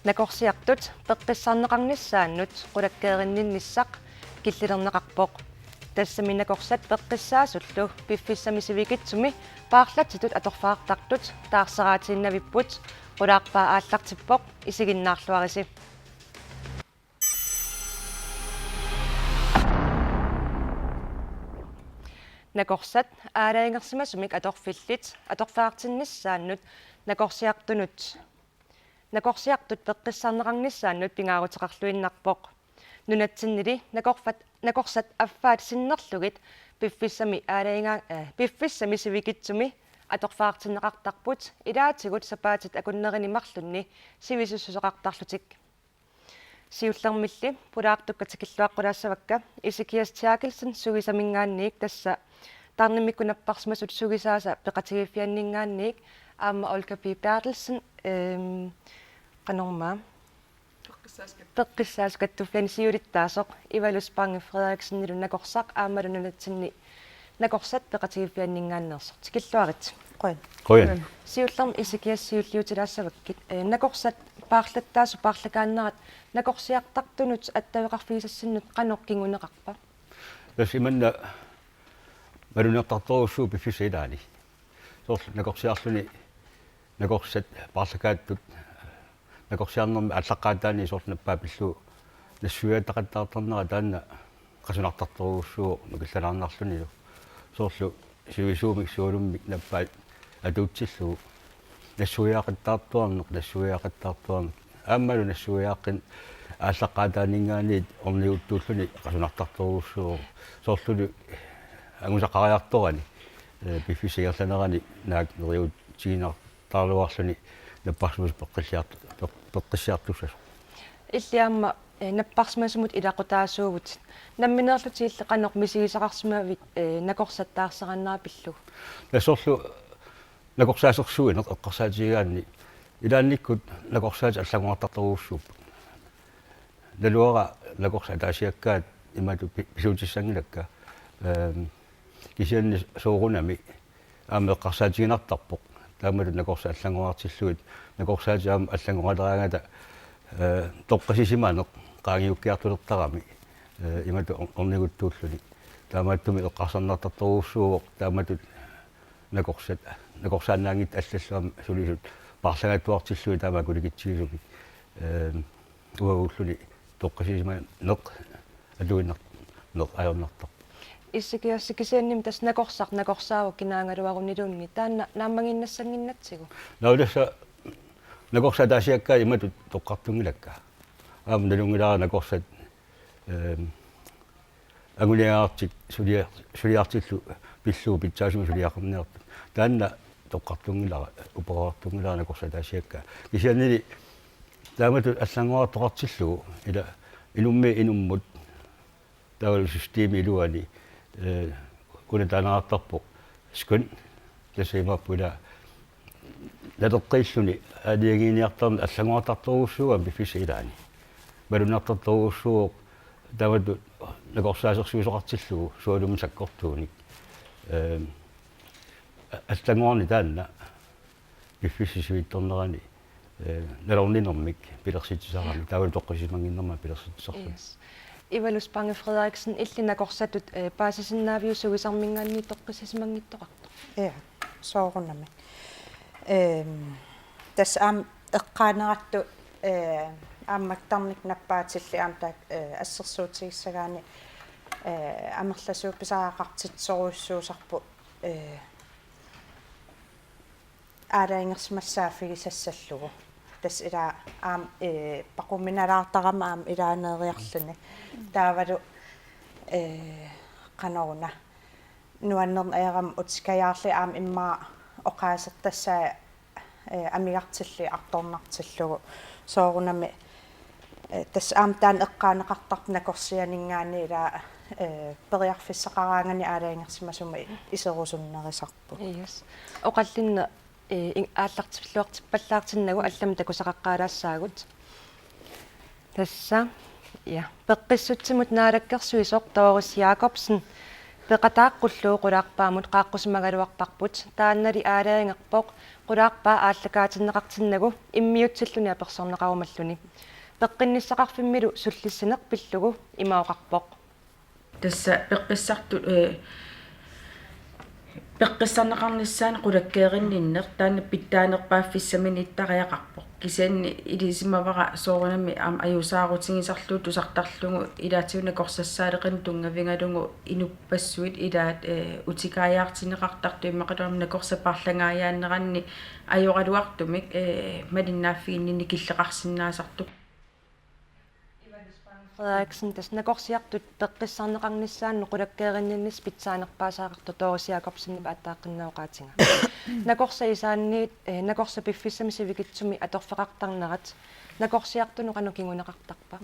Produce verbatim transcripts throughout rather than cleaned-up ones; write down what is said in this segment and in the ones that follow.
Nakorsiartut peqqissaarneqarnissaannut qulakkeerinninnissaq killilerneqarpoq. Tassami nakorsat peqqissaasullu piffissami sivikitsumi paarlatsitut atorfeqartartut taarseraatiinnavipput. Qulaarpaa aallartippoq, isiginnaarluarisi. Nakorsat aalajangersimasumik atorfillit atorfeqartinnissaannut nakorsiartunut nakorsiartut peqqissaarneqarnissaannut pingaaruteqarluinnarpoq. Nunatsinnili nakorfat, nakorsat affaat sinnerlugit piffissami aalajangaa-, eh, piffissami sivikitsumi atorfeqartinneqartarput ilaatigut sapaatit akunnerini marlunni sivisussuseqartarlutik. Siullermilli pulaartukka tikilluaqqulaassavakka, Ezekias Therkelsen sugisaminngaanniit, tassa tarnimikkut napparsimasut sugisaasa peqatigiiffianninngaanniit, aamma Olga P. Berthelsen, ehm, qanormaa, peqqissaasut kattuffianni siulittaasoq Ivalus Bange Frederiksenilu nakorsaq aammalu nunatsinni nakorsat peqatigiiffianninngaanneersoq. Tikilluaritsi. Qujan. Qujan. Siullermik Ezekias siulliutilaassavakkit, eh, nakorsat paarlattaasut paarlakaannerat nakorsiartartunut attaveqarfigisassinnut qanoq kinguneqarpa? Tassa imanna malunniartartorujussuuvoq piffissap ilaani. Soorlu nakorsiarluni nakorsat paarlakaattut nakorsiarnermi aallaqqaataani soorlu nappaat pillugu nassuiaateqattaartarnera taanna qasunartartorujussuuvoq nukillalaarnarlunilu. Soorlu sivisuumik sualummik nappaat atuutsillugu nassuiaaqattaartuarneq, nassuiaaqattaartuarneq. Aammalu nassuiaaqqinneq aallaqqaataaninngaanniit orniguttuulluni qasunartartorujussuuvoq. Soorlulu angusaqariartorani, eh, piffissap ingerlanerani naak neriuutiginar- taaraluarluni napparsimasut peqqilliart-, peq-, peqqissiartussasoq. Illit aamma, eh, napparsimasumut ilaqutaasuuvutit. Nammineerlutit illit qanoq misigisaqarsimavit, eh, nakorsat taarseraannera pillugu? Tassa soorlu nakorsaasersuineq eqqarsaatigigaanni ilaannikkut nakorsaatit allanngorartartorujussuupput. Naluara nakorsat ataasiakkaat imatut pi-, pisuutissanngilakka. Ehm, kisianni soorunami aamma eqqarsaatiginartarpoq. Taamatut nakorsat allanngorartillugit, nakorsaatit aamma allanngoraleraangata, eh, toqqissisimaneq qaangiukkiartulertarami, eh, imatut or-, orniguttuulluni. Taamaattumik eqqarsarnartartorujussuuvoq, taamatut nakorsat, nakorsaannaanngitsut allallu aamma sulisut paarlagattuartillugit taama akulikitsigisumik. Eh, uaguulluni toqqissisimaneq atuinnarneq ajornartarpoq. Ezekias, kisiannimi tassa nakorsaq nakorsaavoq kinaagaluaruniluunniit, taanna naammaginnassannginnatsigu? Naa, tassa nakorsat ataasiakkaat imatut toqqartunngilakka. Aamma nalunngilara nakorsat, ehm, anguniagartik sulia-, suliartillu pillugu pitsaasumik suliaqarniartut. Taanna toqqartunngilara, uperartunngilara nakorsat ataasiakkaat. Kisiannili taamatut allanngorartoqartillugu ila inummiit inummut taavalu systemip iluani, eh, una taaneqartarpoq skøn, tassa imaappoq ila naleqqiilluni aalajangiiniartarneq allanngorartartorujussuugami piffissap ilaani. Malunniartartorujussuuvoq taamatut nakorsaasersuisoqartillugu sualummik sakkortuunik. Ehm, a-, allanngorarneq taanna piffissap sivitsornerani, eh, nalorninermik pilersitsisarami, taavalu toqqissisimannginnermik pilersitsisarluni. Yes. Ivalus Bange Frederiksen, illit nakorsatut, eh, paasisinnaaviuk sugisarminngaanniit toqqissisimanngitsoqartoq? Ja, soorunami. Ehm, tassa aamma eqqaaneratut, eh, aamma maktarnik nappaatillit aamma taak-, eh, assersuutigissagaanni, eh, amerlasuut pisariaqartitsisorujussuusarput, eh, aalajangersimassaaffigisassallugu. Tassa ila aamma, eh, paquminaalaartarama aamma ilaaneeriarluni. Taavalu, eh, qanoruna. Nuannerneq ajorami utikajaarli aamma immaqa oqaasertassaa, eh, amigartillit artornartillugu. Soorunami, eh, tassa aamma taanna eqqaaneqartarpoq nakorsianinngaanniit ila, eh, periarfissaqaraanganik aalajangersimasumut iserusunnerisarput. Yes. Oqallinneq, eh, in-, aallartilluartippallaartinnagu allamik takusaqaqqaalaassaagut. Tassa, ja. Peqqissutsimut naalakkersuisoq Doris Jakobsen Peqataaq qulluup qulaarpaamut qaaqqusimagaluarparput, taannali aalajangerpoq qulaarpaa aallakaatinneqartinnagu immiutsilluni apersorneqarumalluni. Peqqinnissaqarfimmilu sullissineq pillugu ima oqarpoq: Tassa peqqissartut, ee, peqqissarneqarnissaanut qulakkeerinninneq taanna pitsaanerpaaffissaminiittariaqarpoq. Kisianni ilisimavara soorunami aamma ajuusaarutigisarlugu tusartarlugu ilaatigut nakorsassaaleqineq tunngavigalugu inuppassuit ilaat, ee, utikaajaartinneqartartut immaqaluunniit nakorsap paarlangaajaanneranni ajoraluartumik, ee, malinnaaffiginninneq killeqarsinnaasartut. Frederiksen, tassa nakorsiartut peqqissarneqarnissaannut qulakkeerinninnissaq pitsaanerpaasariaqartoq Doris Jakobsenip aatsaaqqinneq oqaatigaa. Nakorsat isaanniit, eh, nakorsat piffissami sivikitsumi atorfeqartarnerat nakorsiartunut qanoq kinguneqartarpa?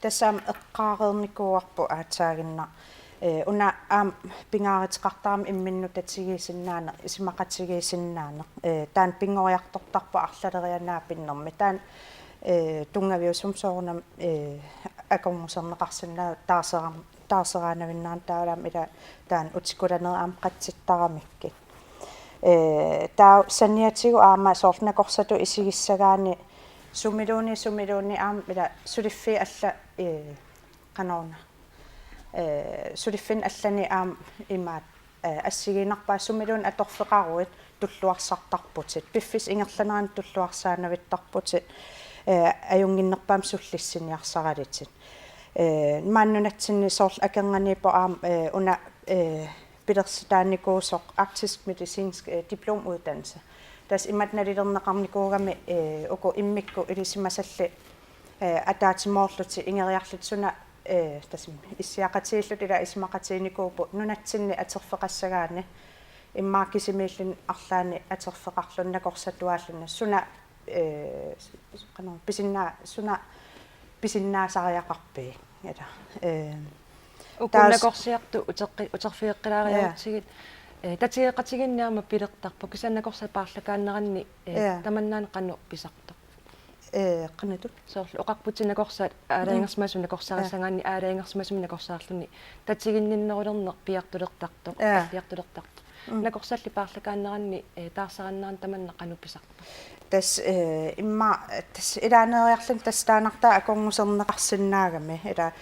Tassa aamma eqqaareernikuuarput aatsaaginnaq. Ee, una aamma pingaaruteqartarami imminnut tatigiissinnaaneq, isumaqatigiissinnaaneq. Ee, taanna pinngoriartortarpoq arlaleriannaapinnermi. Taanna, ee, tunngaviusumik soorunami, ee, akornuserneqarsinnaa-, taarsera-, taarseraanavinnerani taavalu aamma ila taanna utikulanerit aamma qatsittaramikkit. Ee, taava saniatigut aamma soorlu nakorsatut isigissagaanni sumiluunniit, sumiluunniit aamma ila suliffiit allat, ee, qanoruna. Ee, suliffinni allani aamma imaat, ee, assigiinnarpaat sumiluunniit atorfeqaruit tulluarsartarputit. Piffissap ingerlanerani tulluarsaanavittarputit. Ee, ajunnginnerpaamik sullissiniarsaralutit. Ee, maani nunatsinni soorlu akornanniippoq aamma, ee, una, ee, pilersitaanikuusoq arktisk medicinsk, ee, diplomuddannelse. Tassa imatut nalilerneqarnikuugami, ee, uku immikkut ilisimasallit, ee, ataatsimoorlutik ingeriarlutik suna, ee, tassami issiaqatigiillutik ila isumaqatiginikuupput nunatsinni atorfeqassagaanni immaqa kisimiilluni arlaanni atorfeqarluni nakorsatuaalluni suna, ee, s-, s-, qanoruna pisinnaa-, suna pisinnaasariaqarpigit. Ila, ee, uku taas- nakorsiartut uteqqi-, uterfigeqqilaariarutsigit, ja, ee, tatigeqatigiinneq aamma pilertarpoq, kisianni nakorsap paarlakaanneranni, ee, ja, tamannaana qanoq pisartoq? Ee, qanoq-una? Soorlu oqarputit nakorsat aalajangersimasut, mm, nakorsarissagaanni, ja, aalajangersimasumik nakorsaarluni tatiginninnerulerneq piartulertartoq, ja, alliartulertartoq. Mm. Nakorsallit paarlakaanneranni, ee, taarsereernerani tamanna qanoq pisarpa? Tassa, ee, immaqa, tassa ilaaneeriarluni tassa taannartaa akornuserneqarsinnaagami. Ila,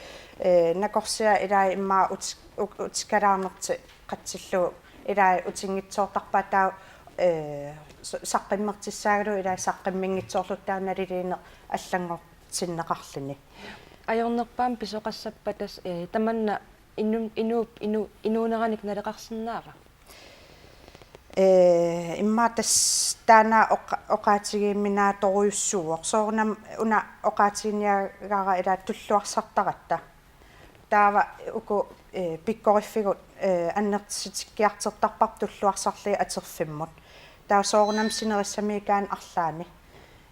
ee, nakorsiat ilai immaqa ut-, u-, utikalaarnertik qatsillugu ilai utinngitsoortarpaat taava, ee, s-, saqqummertussaagaluarlugu ilai saqqumminngitsoorlutik taava naliliineq allanngortinneqarluni. Ajornerpaamik pisoqassappat tassa, ee, tamanna inu-, inuup-, inu-, inuuneranik naleqarsinnaava? Ee, immaqa tassa taanna oqa-, oqaatigiuminaatsorujussuuvoq. Soorunami una oqaatigineqaraara ila tulluarsartaratta. Taava uku, ee, pikkoriffigut, ee, annertusitikkiartortarparput tulluarsarlugit atorfimmut. Taava soorunami sinerissamiikkaanni arlaanni,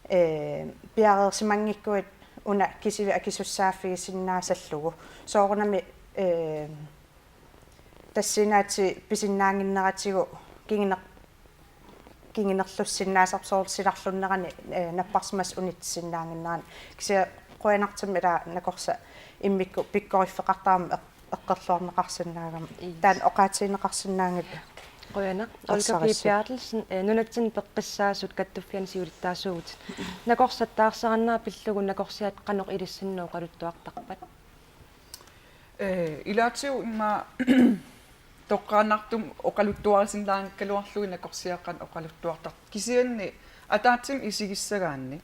ee, piareersimanngikkuit una kisivit akisussaaffigisinnaasallugu. Soorunami, ee, tassinaatsi pisinnaannginneratigut kinguner-, kingunerlussinnaasarpoq soorlu silarlunnerani, ee, napparsimasut unitsisinnaannginneranni. Kisianni qujanartumik ila nakorsat immikkut pikkoriffeqartaramik eq-, eqqorluarneqarsinnaagami. Yes. Taanna oqaatigineqarsinnaanngilaq. Qujanaq. Olga P. Arsarassi. Berthelsen, ee, nunatsinni peqqissaasut kattuffianni siulittaasuuvutit. Nakorsat taarsereernerat pillugu nakorsiat qanoq ilissinnut oqaluttuartarpat? Ee, ilaatigut immaqa toqqaannartumik oqaluttuarisinnaanngikkaluarlugit nakorsiat qanoq oqaluttuartartut. Kisianni ataatsimut isigissagaanni,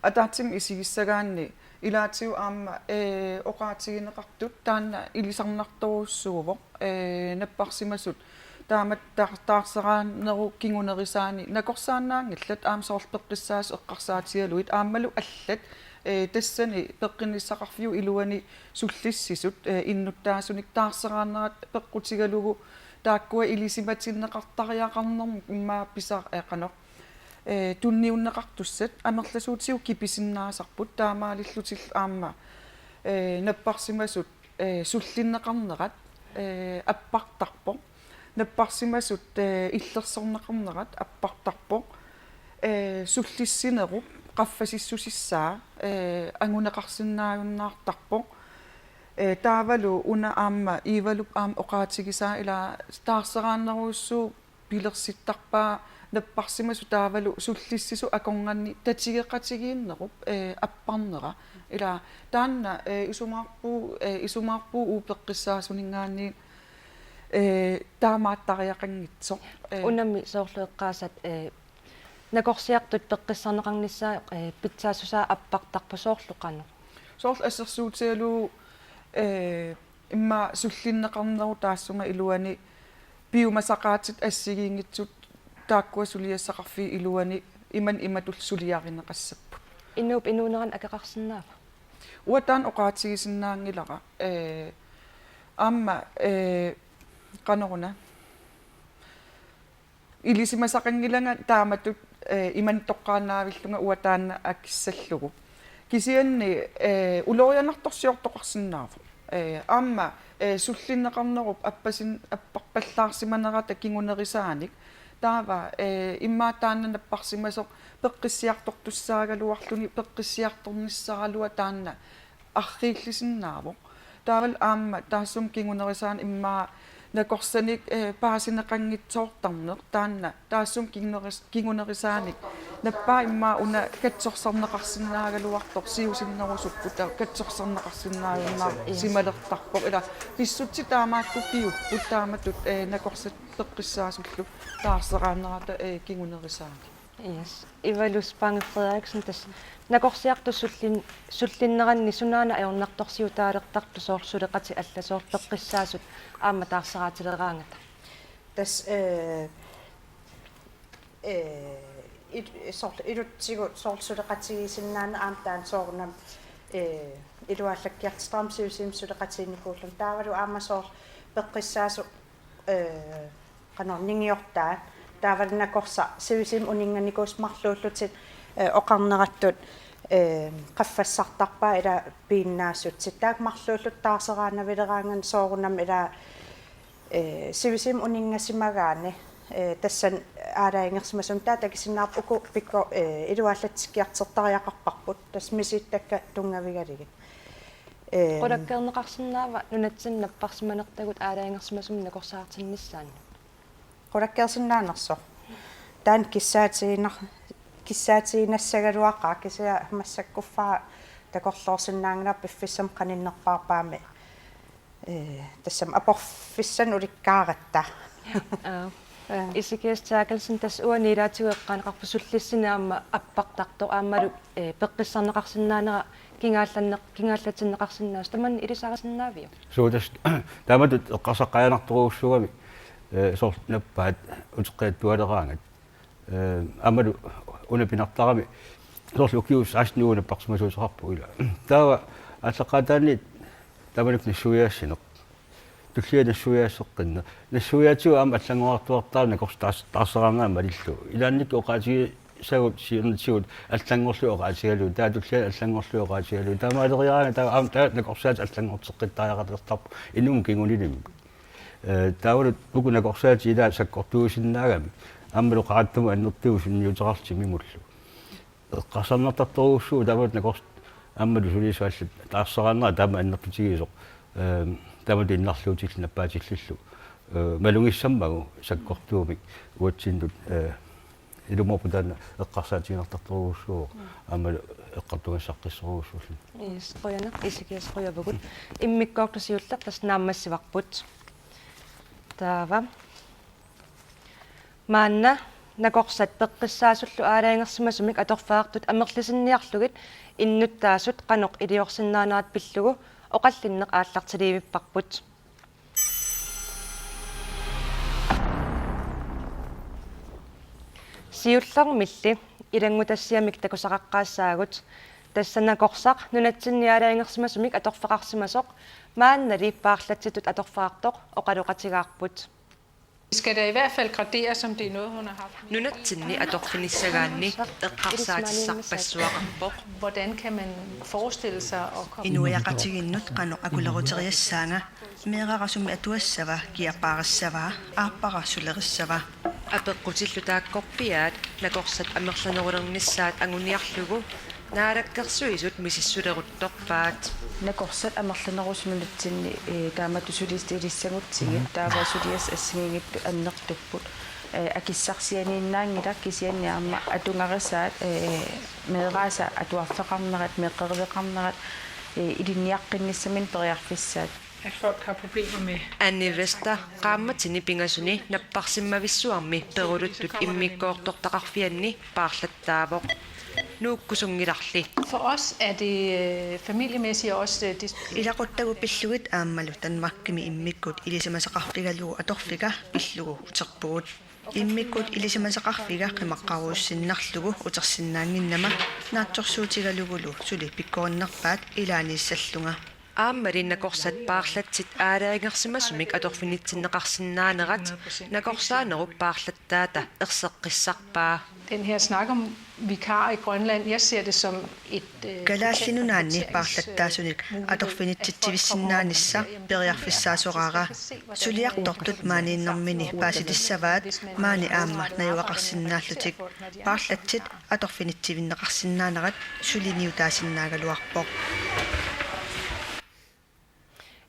ataatsimut isigissagaanni ilaatigut aamma, ee, oqaatigineqartut taanna ilisarnartorujussuuvoq, ee, napparsimasut taamatut tar-, taarseraarnerup kingunerisaani nakorsaannaanngillat aamma soorlu peqqissaasut eqqarsaatigalugit aammalu allat, ee, tassani peqqinnissaqarfiup iluani sullissisut, ee, innuttaasunik taarseraarnerat peqqutigalugu taakkua ilisimatinneqartariaqarnermut immaqa pisa-, ee, qanoq, ee, tunniunneqartussat amerlasuutigut kipisinnaasarput taamaalillutillu aamma, ee, napparsimasut, ee, sullinneqarnerat, ee, appartarpoq. Napparsimasut, ee, illersorneqarnerat appartarpoq. Ee, sullissinerup qaffasissusissaa, ee, anguneqarsinnaajunnaartarpoq. Ee, taavalu una aamma Ivalup aamma oqaatigisaa ila taarseraannerujussuuvoq pilersittarpaa napparsimasut taavalu sullissisut akornanni tatigeqatigiinnerup, ee, apparnera. Ila taanna, ee, isumaqarpunga, ee, isumaqarpunga uagut peqqissaasuninngaanniit, ee, taamaattariaqanngitsoq. Ee. Unami soorlu eqqaasat, ee, nakorsiartut peqqissaarneqarnissaat, ee, pitsaassusaa appartarpoq, soorlu qanoq? Soorlu assersuutigalugu, ee, immaqa sullinneqarnerup taassuma iluani piumasaqaatit assigiinngitsut taakkua suliassaqarfiit iluani imannak imatut suliarineqassapput. Inuup inuunerani akeqarsinnaava? Uanga taanna oqaatigisinnaanngilara, ee, aamma, ee, qanoruna. Ilisimasaqanngilanga taamatut, ee, imannak toqqaannaavillunga uanga taanna akissallugu. Kisianni, ee, ulorianartorsiortoqarsinnaavoq. Ee, aamma, ee, sullinneqarnerup appasin-, apparpallaarsimanerata kingunerisaanik. Taava, ee, immaqa taanna napparsimasoq peqqissiartortussaagaluarluni peqqissiartornissaraluaq taanna arriillisinnaavoq. Taavalu aamma taassuma kingunerisaanik immaqa nakorsanik, ee, paasineqanngitsoortarneq taanna taassuma kinguneris-, kingunerisaanik nappaa immaqa una katsorsarneqarsinnaagaluartoq siusinnerusukkut taava katsorsarneqarsinnaajunnaarsimalertarpoq. Ila pissutsit taamaattut piupput taamatut, ee, nakorsat peqqissaasullu taarseraannerata, ee, kingunerisaanik. Yes. Ivalu Spange Frederiksen, tassa nakorsiartut sullin-, sullinneranni sunaana ajornartorsiutaalertartoq, soorlu suleqatit allat, soorlu peqqissaasut aamma taarseraatsileraangata? Tassa, ee, ee, il-, soorlu ilutsigut soorlu suleqatigiissinnaaneq aamma taanna soorunami, ee, iluallakkiartortarami sivisuumik suleqatiginikuulluni. Taavalu aamma soorlu peqqissaasut, ee, qanoq ningiortaat. Taavalu nakorsaq sivisuumik uninnganikuusoq marluullutik, ee, oqarnerattut, ee, qaffassartarpaat ila piinnaassutsip. Taakku marluullutik taarseraannavileraangatta soorunami ila, ee, sivisuumik uninngasimagaanni, ee, tassani aalajangersimasumik taava takusinnaavarput uku pikko-, ee, iluallatsikkiartortariaqarparput. Tassa misilittagakka tunngavigalugit. Ee. Qulakkeerneqarsinnaava nunatsinni napparsimanertagut aalajangersimasumik nakorsaartinnissaannut? Qulakkeersinnaanersoq. Taanna kissaatiginar-, kissaatiginnassagaluaqaaq kisianni massakkuffaa takorloorsinnaanngilara piffissami qaninnerpaarpaami. Ee, tassami aporfissanik ulikkaaratta. Aa. Ee. Isikis Terkelsen, tassa uani ilaatigut eqqaaneqarpoq sullissineq aamma appartartoq aammalu, ee, peqqissaarneqarsinnaanera kingaallanneq-, kingaallatinneqarsinnaasoq, tamanna ilisarisinnaaviuk? Suu, tassa taamatut eqqarsaqqajanartorujussuugami, ee, soorlu nappaat uteqqiattualeraangat. Ee, aammalu una pinartarami soorlu ukiut seksten uagut napparsimasuuteqarpugut ila. Taava aallaqqaataaniit tamanna nassuiaassineq. Tullia nassuiaasseqqinneq. Nassuiaatigut aamma allanngorartuartarput nakorsat taars-, taarseraangaat malillugu. Ilaannikkut oqaatigisagut siornatigut allanngorlugit oqaatigalugit. Taava tulliani allanngorlugit oqaatigalugit. Taamaaleriaraangat taava aamma taava nakorsaatit allanngorteqqittariaqalertarput inummut kingunilimmik. Ee, taavalu uku nakorsaatit ilaat sakkortuusinnaagami. Aammalu qaratsumut annertuumik sunniuteqarlutik imimullu. Eqqarsarnartartorujussuuvoq taamatut nakorsat aammalu sulisut allat taarseraannera taama annertutigisoq, ee, taamatut innarluutillit nappaatillillu, ee, malugissammagu sakkortuumik uatsinnut, ee, ilumoorpoq taanna eqqarsaatiginartartorujussuuvoq aammalu eqqartugassaqqissorujussuulluni. Yes, qujanaq, Isikis, qujavugut. Immikkoortut siulliit tassa naammassivarput. Taava. Maanna nakorsat peqqissaasullu aalajangersimasumik atorfeqartut amerlisinniarlugit innuttaasut qanoq iliorsinnaanerat pillugu oqallinneq aallartiliivipparput. Siullermilli ilanngutassiamik takusaqaqqaassaagut, tassa nakorsaq nunatsinni aalajangersimasumik atorfeqarsimasoq maannali paarlatsitut atorfeqartoq oqaloqatigaarput. Det skal da i hvert fald graderes, om det er noget, hun har haft. Nunatsinni atorfinissagaanni eqqarsaatissarpassuaqarpoq. Hvordan kan man forestille sig at komme... Inuiaqatigiinnut qanoq akuleruteriassaanga, meerara sumi atuassava, kiapaarissavaa, aappara sulerissava? Apeqqutillu taakkorpiaat nakorsat amerlanerulernissaat anguniarlugu Naalakkersuisut misissuleruttorpaat. Nakorsat amerlanerusut nunatsinni, eh, taamatut sulisut ilissagutsigit, taava suliassat assigiinngitsut annertupput. Eh, akissarsianiinnaanngilaq, kisianni aamma atugarisaat, eh, meeraasa atuarfeqarnerat, meeqqeriveqarnerat, eh, ilinniaqqinnissaminnik periarfissaat. At folk har problemer med Anne Vester qaammatini pingasuni napparsimmavissuarmi peruluttut immikkoortortaqarfianni paarlattaavoq. Nuukkusunngilarli. For os er det, øh, familiemæssigt og også, øh, det Ilaquttagut pillugit aammalu Danmarkimi immikkut ilisimasaqarfigalugu atorfiga pillugu uterpugut. Immikkut ilisimasaqarfiga qimaqqaruussinnarlugu utersinnaannginnama naatsorsuutigalugulu suli pikkorinnerpaat ilaaniissallunga. Aammali nakorsat paarlatsit aalajangersimasumik atorfinitsinneqarsinnaanerat nakorsaanerup paarlattaata erseqqissarpaa. Den her snak om vikarer i Grønland, jeg ser det som et, øh, Kalaallit Nunaanni paarlattaasunik atorfinitsitsivissinnaanissaq periarfissaasoraara. Suliartortut maaniinnermini paasitissavaat maani aamma najugaqarsinnaallutik. Paarlatsit atorfinitsivinneqarsinnaanerat suliniutaasinnaagaluarpoq.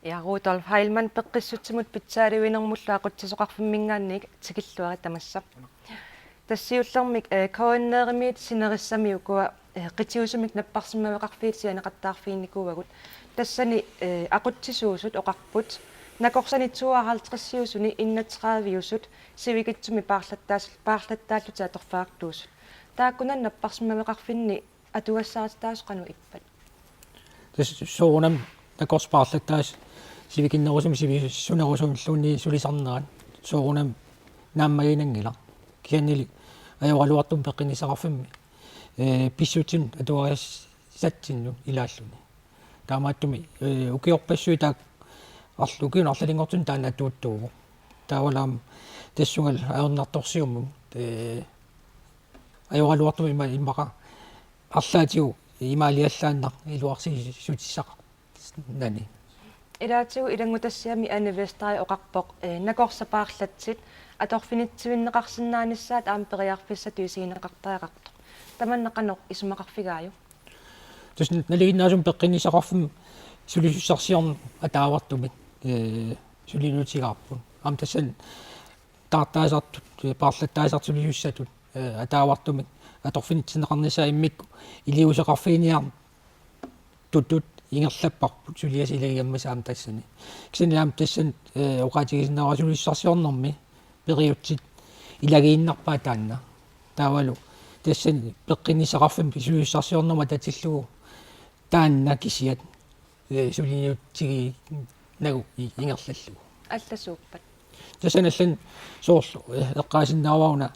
Ja, Rudolf Heilmann, peqqissutsimut pitsaaliuinermullu aqutsisoqarfimminngaanniit tikilluarit tamassa. Tassa siullermik, eh, K N R-imiit sinerissami ukua, eh, qitiusumik napparsimmaveqarfiit sianeqattaarfiginnikuuagut. Tassani, eh, aqutsisuusut oqarput nakorsanit tooghalvtredsiusuni enogtrediveusut sivikitsumik paarlattaas-, paarlattaallutik atorfeqartuusut. Taakkunani napparsimmaveqarfinni atugassarititaasut qanoq ippat? Tassa soorunami nakorsat paarlattaasut sivikinnerusumik sivi-, sivissunerusumilluunniit sulisarnerat soorunami naammaginanngilaq. Kisiannili ajoraluartumik peqqinnissaqarfimmi, eh, pissutsinut atugarissatsinnut ilaalluni. Taamaattumik, eh, ukiorpassuit taakku arlu-, ukiunik arlalinngortunik taanna atuuttuuvoq. Taavalu aamma tassunga ajornartorsiummut, eh, ajoraluartumik ima-, immaqa arlaatigut imaaliallaannaq iluarsissutissaqarnani. Ilaatigut ilanngutassiami Anne Vester oqarpoq, eh, nakorsat paarlatsit atorfinitsivinneqarsinnaanissaat aamma periarfissatut isigineqartariaqartoq. Tamanna qanoq isumaqarfigaajuk? Tassa nalinginnaasumik peqqinnissaqarfimmi sulisussarsiorneq ataavartumik, eh, suliniutigaarput. Aamma tassani taartaasartut, eh, paarlattaasartut sulisussatut, eh, ataavartumik atorfinitsinneqarnissaat immikkut iliuuseqarfiginiartutut ingerlapparput suliassat ilagigamik aamma tassani. Kisianni aamma tassani, eh, oqaatigisinnaavara sulisussarsiornermi periutsit ilagiinnarpaat taanna. Taavalu tassani peqqinnissaqarfimmi sulisussarsiornermut atatillugu taanna kisiat, eh, suliniutiginagu i-, ingerlallugu. Allasuuppat? Tassani allani soorlu, eh, eqqaasinnaavara una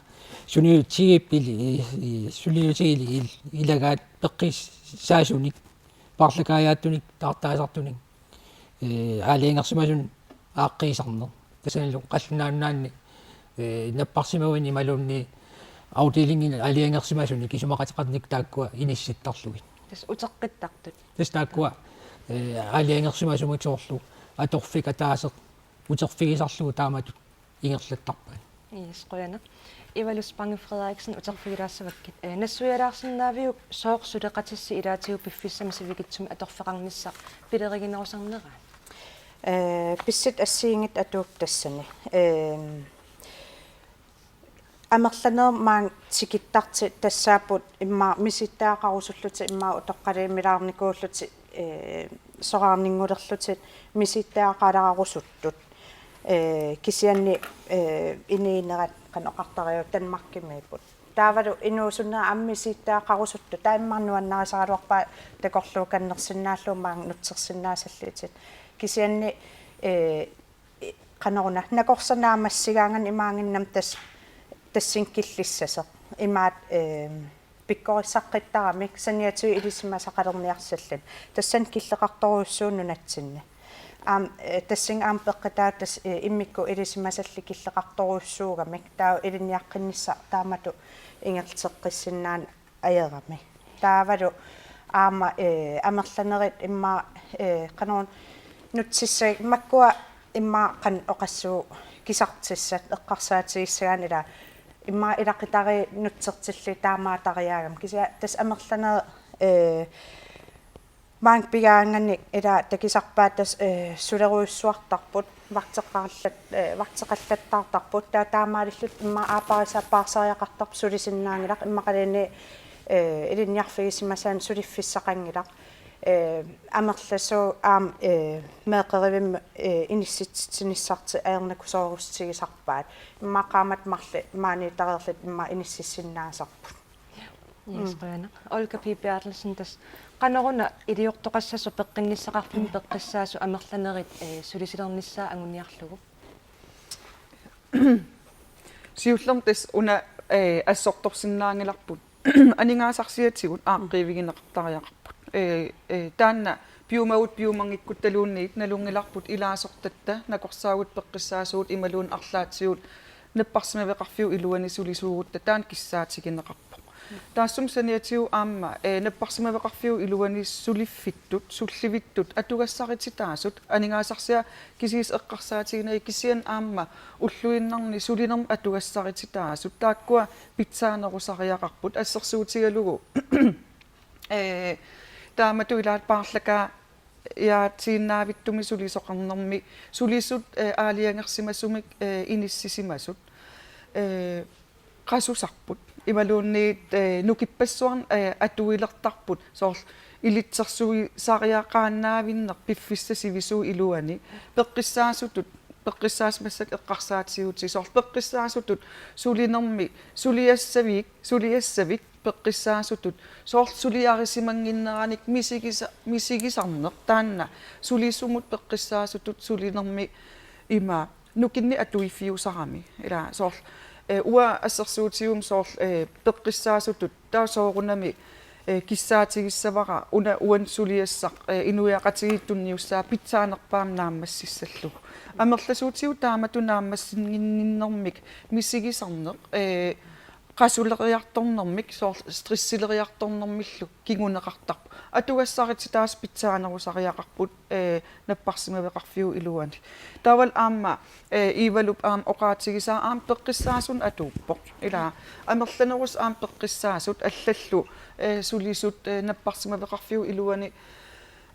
suliniutigipput ili-, i-, i-, suliniutigit ili-, il-, ilagaat peqqissaasunik, paarlakaajaattunik, taartaasartunik, eh, aalajangersimasunik aaqqiisarneq. Tassanilu Qallunaat Nunaanni, eh, napparsimavinik imaluunniit afdelingini aalajangersimasunik isumaqateqarnikkut taakkua inissittarlugit. Tassa uteqqittartut. Tassa taakkua, eh, aalajangersimasumik soorlu atorfik ataaseq uterfigisarlugu taamatut ingerlattarpaat. Yes, qujanaq. Ivalus Spange Frederiksen, uterfigilaassavakkit. Eh, nassuialaarsinnaaviuk sooq suleqatissi ilaatigut piffissami sivikitsumi atorfeqarnissaq pileriginerusarneraat? Eh, pissutsit assigiinngitsut atuupput tassani. Ehm, amerlanerit maanga tikittartut tassaapput immaqa misittagaqarusullutik immaqa utoqqaliimilaarnikuullutik, eh, soraarninngulerlutik misittagaqalaarusuttut. Eh, kisianni, eh, inuunerat qanoq oqartariaqarpa Danmarkimiipput. Taavalu inuusunnerit aamma misittagaqarusuttut. Taava immaqa nuannarisaraluarpaat takorluukannersinnaallugu maanga nutsersinnaasallutik. Kisianni, eh, i-, qanoruna, nakorsat naammassigaangat imaanngimmat tassa, tassani killissasoq. Imaattoq, eh, pikkorissaqqittaramik saniatigut ilisimasaqalerniarsallutik. Tassani killeqartorujussuuvoq nunatsinni. Aamma, eh, tassani aamma peqqutaavoq tassa, eh, immikkut ilisimasallit killeqartorujussuugamik. Taava ilinniaqqinnissaq taamatut ingerlateqqissinnaaneq ajorami. Taavalu aamma, eh, amerlanerit immaqa, eh, qanoruna nutsissagaat makkua immaqa qanoq oqassuugut kisartissat eqqarsaatigissagaanni ilaa immaqa ilaqutariit nutsertillugit taamaattoriaagami. Kisianni tassa amerlanerit, eh, Maanga pigaanganik ila takusarpaat tassa, eh, sulerujussuartarput, vagteqarlat-, eh, vagteqallattaartarput, taava taamaalillutik immaqa aapparisaa paarseriaqartarput sulisinnaanngilaq, immaqaluunniit, eh, ilinniarfigisimasaanik suliffissaqanngilaq. Eh, amerlasuut aamma, eh, meeqqerivimmut, eh, inissitsinissartik ajornakusoorutigisarpaat. Immaqa qaammatit marluk maaniittareerlutik immaqa inississinnaasarput. Yes, mm, qujanaq. Olga P. Berthelsen, tassa qanoruna iliortoqassasoq peqqinnissaqarfimmut peqqissaasut amerlanerit, eh, sulisilernissaq anguniarlugu? Siullermik tassa una, eh, assortorsinnaanngilarput. Aningaasarsiatigut aaqqiivigineqartariaqarput. Eh, eh, taanna piumagut piumanngikkutta luunniit nalunngilarput ilaasortatta nakorsaagut peqqissaasugut imaluunniit arlaatsigut napparsimmaveqarfiup iluani sulisuugutta taanna kissaatigineqarpoq. Taassuma saniatigut aamma, eh, napparsimmaveqarfiup iluani suliffittut, sullivittut atugassarititaasut, aningaasarsiaq kisiisa eqqarsaatiginagit kisianni aamma ulluinnarni sulinermut atugassarititaasut, taakkua pitsaanerusariaqarput assersuutigalugu. Eh, taamatut ilaat paarlakaa- -jaatiinnaavittumik sulisoqarnermi, sulisut, eh, aalajangersimasumik, eh, inissisimasut, eh, qasusarput. Imaluunniit, eh, nukippassuarnik, eh, atuilertarput. Soorlu ilitsersuisariaqaannaavinneq piffissap sivisuup iluani. Peqqissaasutut, peqqissaasut massakkut eqqarsaatigiutigit. Soorlu peqqissaasutut sulinermi suliassavik, suliassavik peqqissaasutut, soorlu suliarisimannginneranik misigisa-, misigisarneq taanna, sulisumut peqqissaasutut sulinermi ima nukinnik atuiffiusarami. Ila soorlu, eh, uanga assersuutigummi soorlu, eh, peqqissaasutut, taava soorunami, eh, kissaatigissavara una uani suliassaq, eh, inuiaqatigiit tunniussaat pitsaanerpaamik naammassissallugu. Amerlasuutigut taamatut naammassinnginninnermik misigisarneq, eh, qasuleriartornermik, soorlu stressileriartornermillu kinguneqartarpoq. Atugassarititaasut pitsaanerusariaqarput, eh, napparsimmaveqarfiup iluani. Taavalu aamma, eh, Ivalup aamma oqaatigisaa aamma peqqissaasunik atuuppoq. Ila amerlanerusut aamma peqqissaasut allallu, eh, sulisut, eh, napparsimmaveqarfiup iluani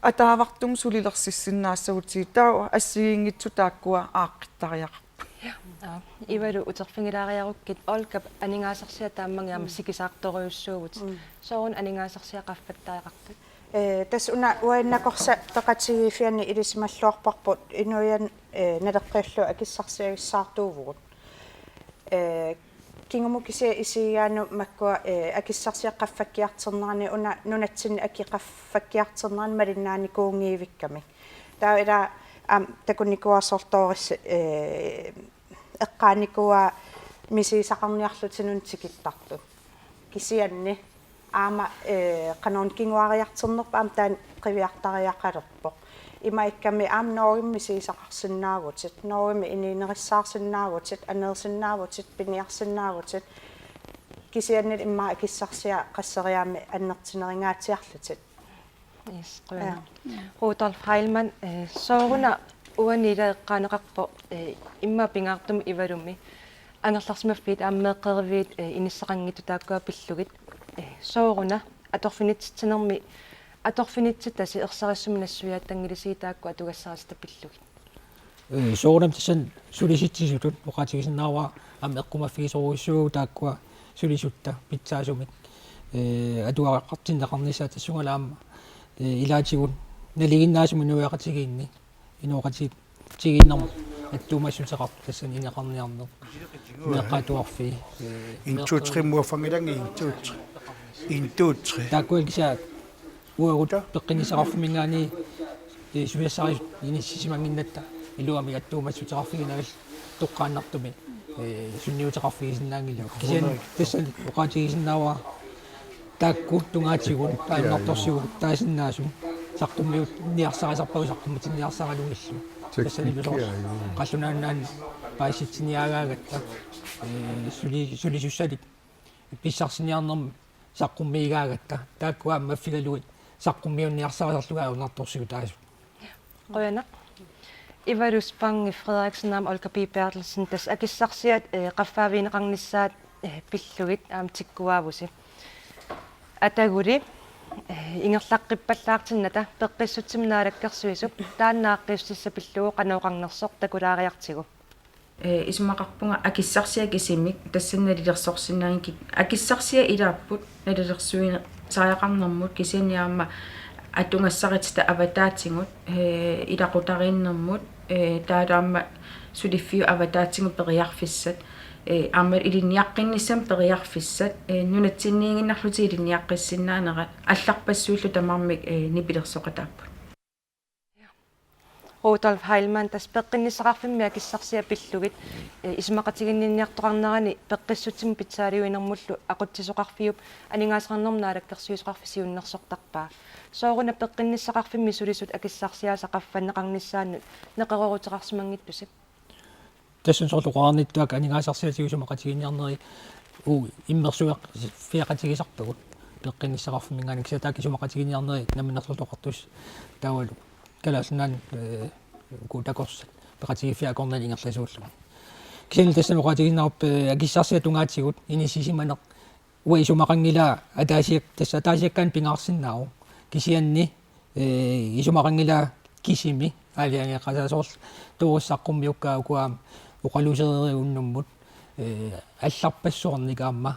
ataavartumik sulilersissinnaassagutsigit, taava assigiinngitsut taakkua aaqqittariaqarput. Ja. Aa, Ivalu uterfigilaariarukkit, Olgap aningaasarsiaq taamani aamma, mm, sikisaartorujussuuvutit. Mm. Sooruna aningaasarsiaq qaffattariaqarpat? Eh, tassa una uani nakorsat peqatigiiffianni ilisimalluarparput inuiannut, eh, naleqqiullugu akissarsiagissaartuuvugut. Eh, kingumut kisianni isigigaannut makkua, eh, akissarsiat qaffakkiartornerani una nunatsinni akit qaffakkiartornerani malinnaanikuunngivikkamik. Taava ila aamma takunikuuara soorlu toorissat, eh, eqqaanikuuaat misigisaqarniarlutik nunat tikittartut. Kisianni aamma, eh, qanoruna kinguariartornerput aamma taanna qiviartariaqalerpoq. Imaakkamik aamma Norgemi misigisaqarsinnaavutit, Norgemi inuunerissaarsinnaavutit, aneersinnaavutit, piniarsinnaavutit, kisiannili immaqa akissarsiat qasseriaammik annertuneringaatsiarlutit. Yes, qujanaq. Ja. Rudolf Heilmann, eh, sooruna uani ila eqqaaneqarpoq, eh, immaqa pingaartumik Ivalumi angerlarsimaffiit aamma meeqqeriviit, eh, inissaqanngitsut taakkua pillugit. Eh, sooruna atorfinitsitsinermi, atorfinitsittasi ersarissumik nassuiaattanngilasigit taakku atugassarititaq pillugit? Eh, soorunami tassani sulisitsisutut oqaatigisinnaavara aamma eqqumaffigisorujussuuvugut taakkua sulisutta pitsaasumik, eh, atuareqartinneqarnissaat tassunga aamma, eh, ilaatigut nalinginnaasumik inuiaqatigiinni, inooqatigiinnermut attuumassuteqartut tassani ineqarniarneq, meeqqat atuarfii, eh, en, to, tre, mor, fangilangi, en, to, tre. En, to, tre. Taakkua kisianni uagut peqqinnissaqarfimminngaanniit, eh, suliassarisut inissisimannginnatta iluamik attuumassuteqarfiginagit toqqaannartumik, eh, sunniuteqarfigisinnaanngilagut. Kisianni tassani oqaatigisinnaavara taakku tungaatigut ajornartorsiutaasinnaasoq saqqummiunniarsarisarpagut saqqummitinniarsaralugillu. Tassanilu soorlu Teknikkia, joo. Qallunaat Nunaanni paasitsiniaagaagatta, eh, suli-, sulisussalik pissarsiniarnermi saqqummiigaagatta. Taakku aamma maffigalugit saqqummiunniarsarisarlugit ajornartorsiutaasut. Qujanaq. Ivalu Spange Frederiksen aamma Olga P. Berthelsen, tassa akissarsiat, eh, qaffaavigineqarnissaat, eh, pillugit aamma tikkuaavusi. Ataguli Ingerlaqqippallaartinnata peqqissutsimut naalakkersuisup taanna aaqqiissutissaq pillugu qanoq oqarnersoq takulaariartigu. Ee, isumaqarpunga akissarsiat kisimik tassani nalilersorsinnaanngillat, akissarsiat ilaapput nalilersuisariaqarnermut kisianni aamma atugassaritita avataatigut, ee, ilaqutariinnermut, ee, taavalu aamma suliffiup avataatigut periarfissat, ee, aamma ilinniaqqinnissamut periarfissat, ee, nunatsinniiginnarlutik ilinniaqqissinnaanera allarpassuillu tamarmik, ee, nipilersoqataapput. Rudolf Heilmann, tassa peqqinnissaqarfimmi akissarsiat pillugit, ee, isumaqatiginninniartoqarnerani peqqissutsimut pitsaaliuinermullu aqutsisoqarfiup aningaasaqarnermut naalakkersuisoqarfik siunnersortarpaa. Sooruna peqqinnissaqarfimmi sulisut akissarsiaasa qaffanneqarnissaannut neqerooruteqarsimanngittusi? Tassani soorlu oqarnittut aningaasarsiaatigut isumaqatiginninniarneri uagut immersuiffiaqatigisarpagut peqqinnissaqarfimminngaanniit, kisianni taakku isumaqatiginninniarneri Namminersorlutik Oqartussat taavalu Kalaallit Nunaanni, ee, uku takorsat peqatigiiffiat akornanni ingerlasuullugit. Kisianni tassani oqaatigiinnarparput, ee, akissarsiat tungaatigut inissisimaneq uanga isumaqanngilaa ataasiak-, tassa ataasiakkaanut pingaarsinnaavoq. Kisianni, ee, isumaqanngilaa kisimi aalajangeeqqasaat, soorlu Doris saqqummiukkaa ukua oqaluusereerivut unnummut, ee, allarpassuarnik aamma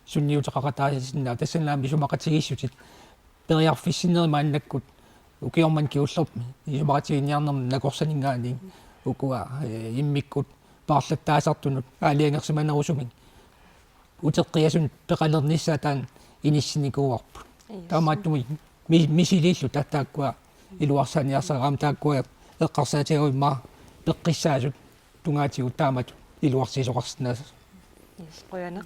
sunniuteqaqataasinnaavoq, tassani aamma isumaqatigiissutit periarfissinnerit maannakkut ukioq manna kingullermi isumaqatiginninniarnermi nakorsaninngaanniit ukua, ee, immikkut paarlattaasartunut aalajangersimanerusumik uteqqiasunut peqalernissaat taanna inissinikuuarput. Yes. Taamaattumik mi-, misiliilluta taakkua iluarsaaniarsaraat, aamma taakkua eqqarsaatigalugu immaqa peqqissaasut tungaatigut taamatut iluarsiisoqarsinnaasut. Yes, qujanaq.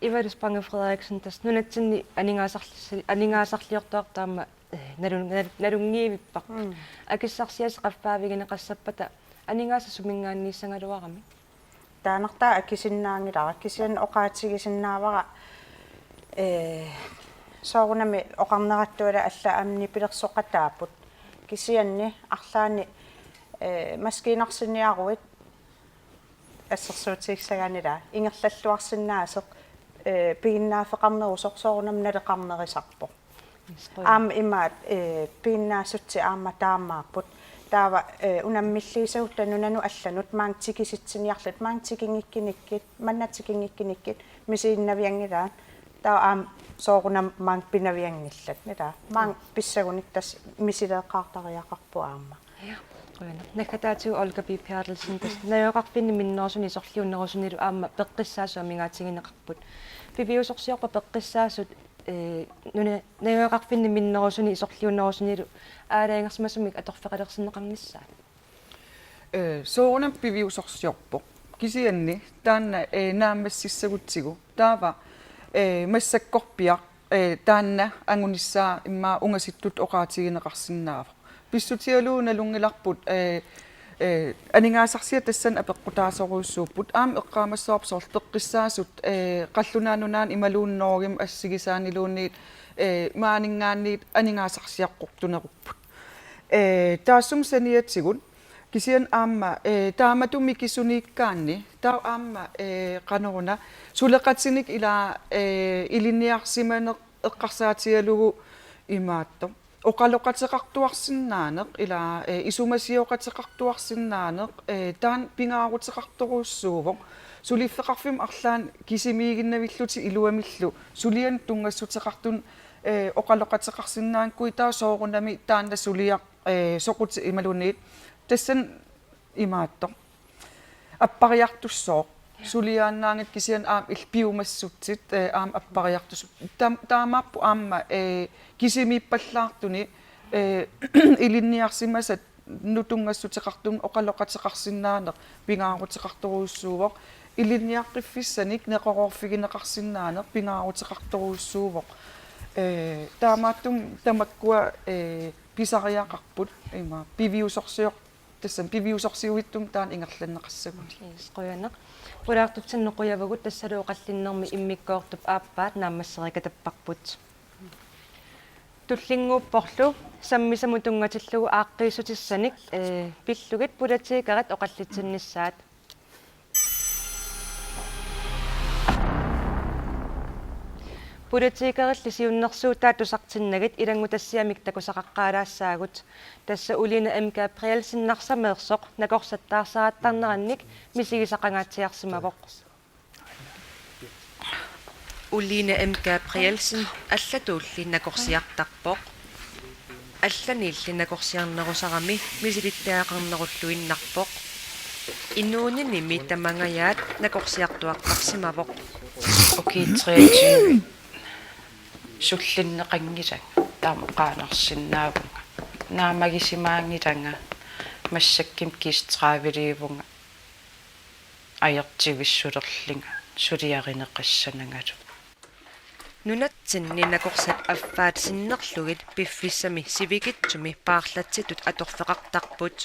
Ivalu Spange Frederiksen, tassa nunatsinni aningaasarli-, aningaasarliortuartut aamma, ee, nalun-, nal-, nalunngivipparput. Mm. Akissarsiaasa qaffaavigineqassappata aningaasat suminngaanniissagaluaramik? Taannartaa akisinnaanngilara, kisianni oqaatigisinnaavara, ee, soorunami oqarnerattuala alla aamma nipilersoqataapput. Kisianni arlaanni, ee, maskiinarsiniaruit assersuutigissaganila ingerlalluarsinnaasoq, ee, piginnaaffeqarnerusoq soorunami naleqarnerisarpoq. Aamma imaat, ee, piginnaassutsip aamma taamaapput. Taava, ee, unammilliisagutta nunanut allanut maanga tikisitsiniarluta, maanga tikinngikkinikkit, manna tikinngikkinikkit misiginnavianngilaat. Taava aamma soorunami maanga pinavianngillat. Ila maanga pissagunik tassa misileeqqaartariaqarpoq aamma. Ja, qujanaq. Naggataatigut Olga B. Berthelsen, tassa najugaqarfinni minnerusuni sorliunerusunilu aamma peqqissaasut amigaatigineqarput. Piviusorsiorpa peqqissaasut, ee, nuna-, najugaqarfinni minnerusuni sorliunerusunilu aalajangersimasumik atorfeqalersinneqarnissaat? Ee, soorunami piviusorsiorpoq. Kisianni taanna, ee, naammassissagutsigu. Taava, ee, massakkorpiaq, ee, taanna angunissaa immaqa ungasittut oqaatigineqarsinnaavoq. Pissutigalugu nalunngilarput, ee, ee, aningaasarsiat tassani apeqqutaasorujussuupput. Aamma eqqaamassavarput soorlu peqqissaasut, ee, Qallunaat Nunaanni imaluunniit Norgemi assigisaaniluunniit, ee, maaninngaanniit aningaasarsiaqqortunerupput. Ee, taassuma saniatigut kisianni aamma, ee, taamatut mikisuniikkaanni, taava aamma, ee, qanoruna, suleqatinik ila, ee, ilinniarsimaneq eqqarsaatigalugu imaattoq. Oqaloqateqartuarsinnaaneq, ila, ee, isumasioqateqartuarsinnaaneq, ee, taanna pingaaruteqartorujussuuvoq. Suliffeqarfimmut arlaannik kisimiiginnavillutik iluamillu sulianik tunngassuteqartunik, ee, oqaloqateqarsinnaanngikkuit taava soorunami taanna suliaq, ee, soqutit imaluunniit tassani imaattoq. Appariartussooq. Suliaannaanngitsoq kisianni aamma illit piumassutsit, ee, aamma appariartussooq. Taam-, taamaappoq aamma, ee, kisimiippallaartunik, ee, ilinniarsimasat nutungassuteqartumik oqaloqateqarsinnaaneq pingaaruteqartorujussuuvoq. Ilinniaqqiffissanik neqeroorfigineqarsinnaaneq pingaaruteqartorujussuuvoq. Ee, taamaattumik tamakkua, ee, pisariaqarput ima piviusorsioq-, tassami piviusorsiuittumik taanna ingerlanneqassaguni. Yes, qujanaq. Pulaartutsinnut qujavugut, tassalu oqallinnermi immikkoortup aappaat naammassereerikatapparput. Tullinnguupporlu sammisamut tunngatillugu aaqqiissutissanik, ee, pillugit politikerit oqallitsinnissaat. Politikerilli siunnersuutaat tusartinnagit ilanngutassiamik takusaqaqqaalaassaagut. Tassa Uline M. Gabrielsen Narsameersoq nakorsat taarseraattarnerannik misigisaqangaatsiarsimavoq. Uline M. Gabrielsen allatuulli nakorsiartarpoq. Allaniilli nakorsiarnerusarami misilittagaqarnerulluinnarpoq. Inuuninimi tamangajaat nakorsiartuartarsimavoq. Ukiut treogtyve sullinneqanngilanga, taama qaanarsinnaavunga. Naammagisimaanngilanga, massakkut kiisatraavilivunga, ajortivissulerlunga, suliarineqassanangalu. Nunatsinni nakorsat affaat sinnerlugit piffissami sivikitsumi paarlatsitut atorfeqartarput.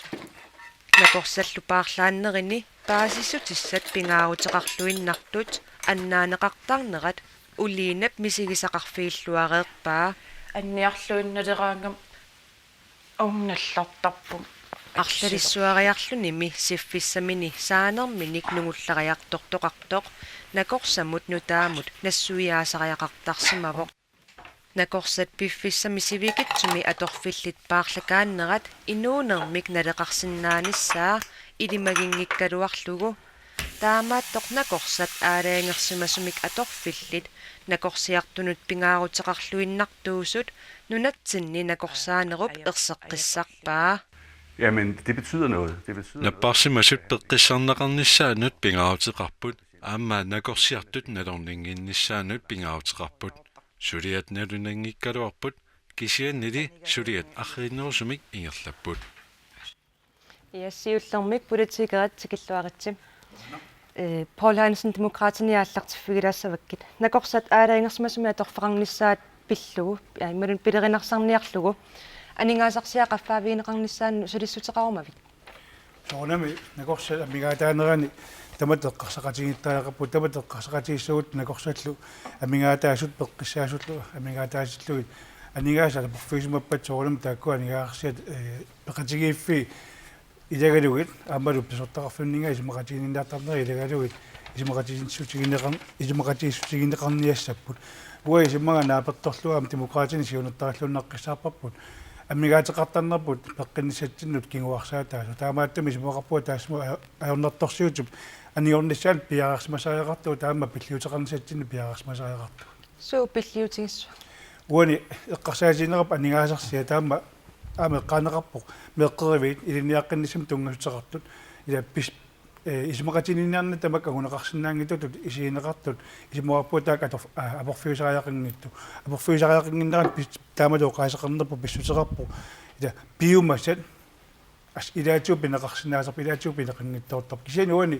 Nakorsallu paarlaannerini paasissutissat pingaaruteqarluinnartut annaaneqartarnerat Ulinep misigisaqarfigilluareerpaa. Anniarluinnaleraangama aamma nallartarpunga. Arlalissuariarlunimi siffissamini saanerminik nungullariartortoqartoq nakorsamut nutaamut nassuiaasariaqartarsimavoq. Nakorsat piffissami sivikitsumi atorfillit paarlakaannerat inuunermik naleqarsinnaanissaa ilimaginngikkaluarlugu. Taamaattoq nakorsat aalajangersimasumik atorfillit nakorsiartunut pingaaruteqarluinnartuusut nunatsinni nakorsaanerup erseqqissarpaa. Jamen, det betyder noget. Det betyder noget. Napparsimasut peqqissaarneqarnissaannut pingaaruteqarput, aamma nakorsiartut nalorninnginnissaannut pingaaruteqarput. Suliat nalunnginnikkaluarput, kisiannili suliat arriinnerusumik ingerlapput. Ja, siullermik politikerit tikilluaritsi. Eh, Poul Hansen, Demokraatini aallartiffigilaassavakkit. Nakorsat aalajangersimasumik atorfeqarnissaat pillugu, ja, imaluunniit pilerinarsaarniarlugu, aningaasarsiaq qaffaavigineqarnissaanut sulissuteqarumavit? Soorunami nakorsat amigaataanerani tamatta eqqarsaqatigiittariaqarput, tamatta eqqarsaqatigiissagutsigu nakorsallu amigaataasut peqqissaasullu amigaataasillugit aningaasat aporfiusimappat soorunami taakkua aningaasarsiat, eh, peqatigiiffii ilagalugit aammalu pisortaqarfinninnga isumaqatiginninniartarnerat ilagalugit isumaqatigiissutigineqar-, isumaqatigiissutigineqarniassapput. Uanga isumaga naapertorlugu aamma Demokraatini siunertarilluinnaqqissaarparput. Amigaateqartarnerput peqqinnissatsinnut kinguarsaataasoq. Taamaattumik isumaqarpunga taassuma a-, ajornartorsiutit anigornissaannut piareersimasariaqartugut, taama pilliuteqarnissatsinnut piareersimasariaqartugut. Suut pilliutigissuaq? Uani eqqarsaatigineqarpoq aningaasarsiat, taama aamma eqqaaneqarpoq meeqqeriviit ilinniaqqinnissamut tunngassuteqartut. Ila pis-, eh, isumaqatiginninniarnerit tamakku anguneqarsinnaanngitsutut isigineqartut isumaqarpunga taakku ator-, a-, aporfiusariaqanngitsut. Aporfiusariaqannginneranni pis-, taamalu oqaaseqarnerput pissuteqarpoq. Ila piumasat as ilaatigut pineqarsinnaasarput, ilaatigut pineqanngitsoortarput. Kisianni uani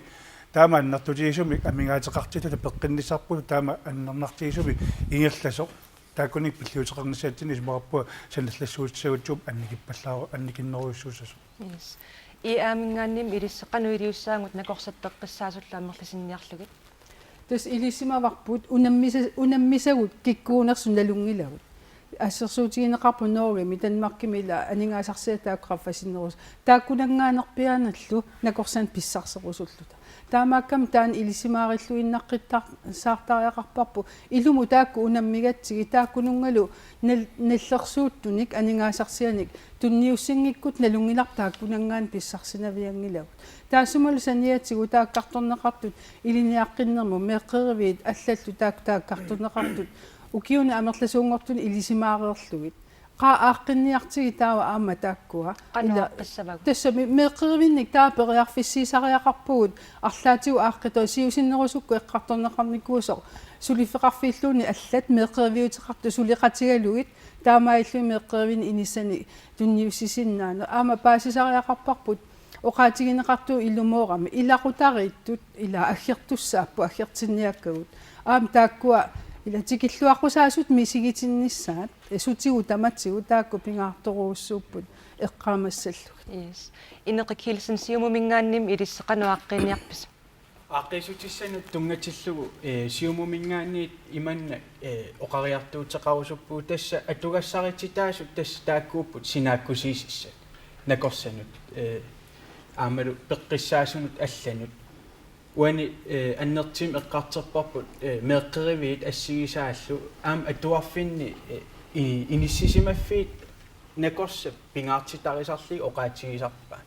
taama annertutigisumik amigaateqartitut peqqinnissarput, taama annernartigisumik ingerlasoq. Taakkununnga pilliuteqarnissatsinnut isumaqarpunga sanallassuutissagutsigit annikippallaar-, annikinnerujussuussasoq. Yes. I A-minngaanniimmi ilissi qanoq iliussaagut nakorsat peqqissaasullu amerlisinniarlugit? Tassa ilisimavarput unammisa-, unammisagut kikkuunersut nalunngilagut. Assersuutigineqarpoq Norgemi, Danmarkimi ila aningaasarsiat taakku qaffasinnerusoq. Taakkunanngaanneerpiaanallu nakorsanik pissarserusulluta. Taamaakkami taanna ilisimaarilluinnaqqittar-, saartariaqarparput. Ilumut taakku unammigatsigit taakkununngalu nal-, nallersuuttunik aningaasarsianik tunniussinngikkutta nalunngilarput taakkunanngaanniit pissarsinavianngilagut. Taassumalu saniatigut taakkartorneqartut ilinniaqqinnermut meeqqeriviit allallu taakku taakkartorneqartut ukiuni amerlasuunngortuni ilisimaareerlugit. Qaa aaqqinniartigit taava aamma taakkua. Qanoq ila aaqqissavagut? Tassami meeqqerivinnik taava periarfissiisariaqarpugut arlaatigut aaqqitoq siusinnerusukkut eqqartorneqarnikuusoq suliffeqarfiilluunniit allat meeqqeriviuteqartut suleqatigalugit taamaalilluni meeqqerivinni inissanik tunniussisinnaaneq. Aamma paasisariaqarparput oqaatigineqartugut ilumoorami ilaqutariittut ila aggertussaapput aggertinniakkagut. Aamma taakkua ila tikilluaqqusaasut misigitinnissaat, sutigut tamatigut taakku pingaartorujussuupput eqqaamassallugit. Yes. Ineqi Kielsen, Siumuminngaanniimmi ilissi qanoq aaqqiiniarpisi? Aaqqiissutissanut tunngatillugu, eh, Siumuminngaanniit imannak, eh, oqariartuuteqarusuppugut, tassa atugassarititaasut tassa taakkuupput sinaakkusiisissat nakorsanut, eh, aammalu peqqissaasunut allanut. Uani, eh, annertuumik eqqartorparput, eh, meeqqeriviit assigisaallu aamma atuarfinni, eh, i-, inissisimaffiit nakorsat pingaartitarisarlugit oqaatigisarpaat.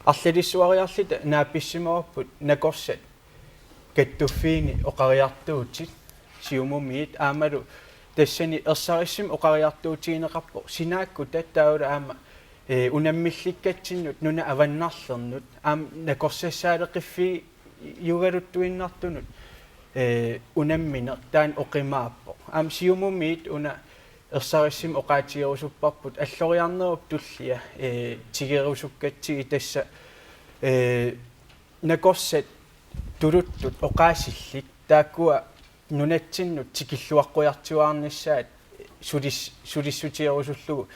Arlalissuariarluta naapissimavarput nakorsat kattuffiini oqariartuutit Siumumiit aammalu tassani ersarissumik oqariartuutigineqarpoq sinaakkuta taavalu aamma, eh, unammillikkatsinnut nunap avannarlernut aamma nakorsassaaleqiffigiugaluttuinnartunut, eh, unammineq taanna oqimaappoq. Aamma Siumumiit una ersarissumik oqaatigerusupparput alloriarnerup tullia, eh, tigerusukkatsigit tassa, eh, nakorsat tuluttut oqaasillit taakkua nunatsinnut tikilluaqqujartuaarnissaat sulis-, sulissutigerusullugu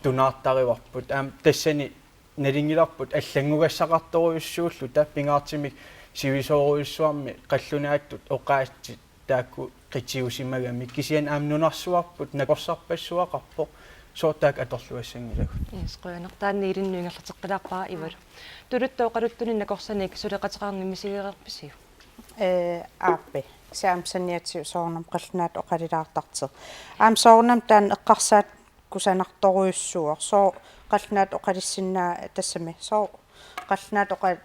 tunaartarivarput. Aamma tassani nalunngilarput allanngugassaqartorujussuulluta pingaartumik sivisoorujussuarmi qallunaatut oqaatsit taakku qitiusimagamik, kisianni aamma nunarsuarput nakorsarpassuaqarpoq, sooq taakku atorluassanngilagut. Yes, qujanaq. Taanna ilinnut ingerlateqqilaarpara Ivalu. Tuluttut oqaluttunik nakorsanik suleqateqarneq misigereerpisiuk? Ee, aappi. Kisianni aamma saniatigut soorunami qallunaatut oqalulaartartoq. Aamma soorunami taanna eqqarsaat kusanartorujussuuvoq. Sooq qallunaatut oqalussinnaa-, tassami. Sooq qallunaatut oqa-,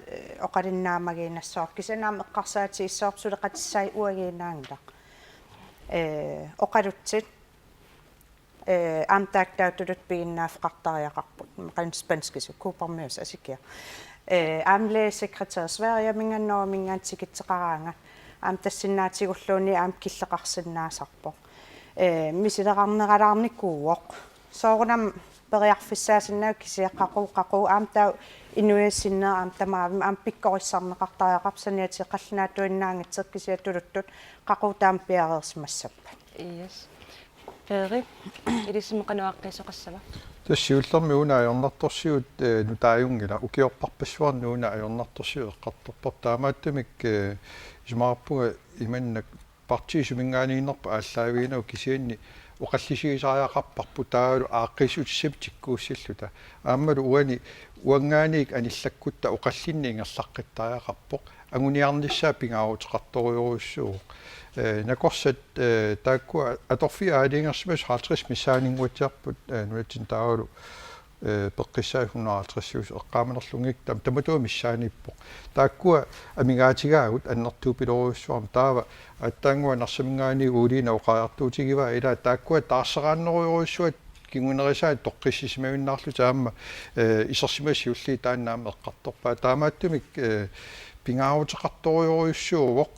oqalunnaaginnassavarput. Kisianni aamma eqqarsaatigissavarput suleqatissai uagiinnaanngilaq. Ee, oqalutsit. Ee, aamma taakku tuluttut piginnaaffeqartariaqarput. Qanoq spanskisut, Coopermiusup asikiaq. Ee, aamma lægesekretær Sverigeminngaanniit Norgeminngaanniit tikitseqaraangat. Aamma tassinnaatigulluunniit aamma killeqarsinnaasarpoq. Ee, misileqarneralaarnikuuvoq. Soorunami periarfissaasinnaapput kisianni qaqugu, qaqugu aamma taava inuiaat sinnerat aamma tamaavimmi aamma pikkorissarneqartariaqarpoq saniatigut qallunaatuinnaanngitsoq kisianni tuluttut qaqugu taama piareersimassappat. Yes. Peeri, ilisimmi qanoq aaqqiisoqassava? Tassa siullermik una ajornartorsiut, eh, nutaajunngilaq, ukiorparpassuarni una ajornartorsiut eqqartorparput. Taamaattumik, eh, isumaqarpunga imannak partiit suminngaanniinnerput aallaavigineq kisianni oqallisigisariaqarparput taavalu aaqqiissutissamik tikkuussilluta. Aammalu uani uanngaanniit anillakkutta oqallinneq ingerlaqqittariaqarpoq. Anguniarnissaa pingaaruteqartorujorujussuuvoq. Eh, nakorsat, eh, taakkua atorfiit aalajangersimasut halvtreds missaaninnguatsiarput, eh, nunatsinni taavalu, eh, peqqissaat hundrede og halvtreds eqqaamanerlunngikkaa tam-, tamatuma missaaniippoq. Taakkua amigaatigaagut annertuupilorujussuarmik taava aatsaannguaq Narsaminngaanniit Uliina oqariartuutigivaa ilaa taakkua taarseraannerujorujussuat kingunerisaat toqqissisimagunnaarlutik aamma, eh, isersimasut siulliit taanna aamma eqqartorpaat. Taamaattumik, eh, pingaaruteqartorujorujussuuvoq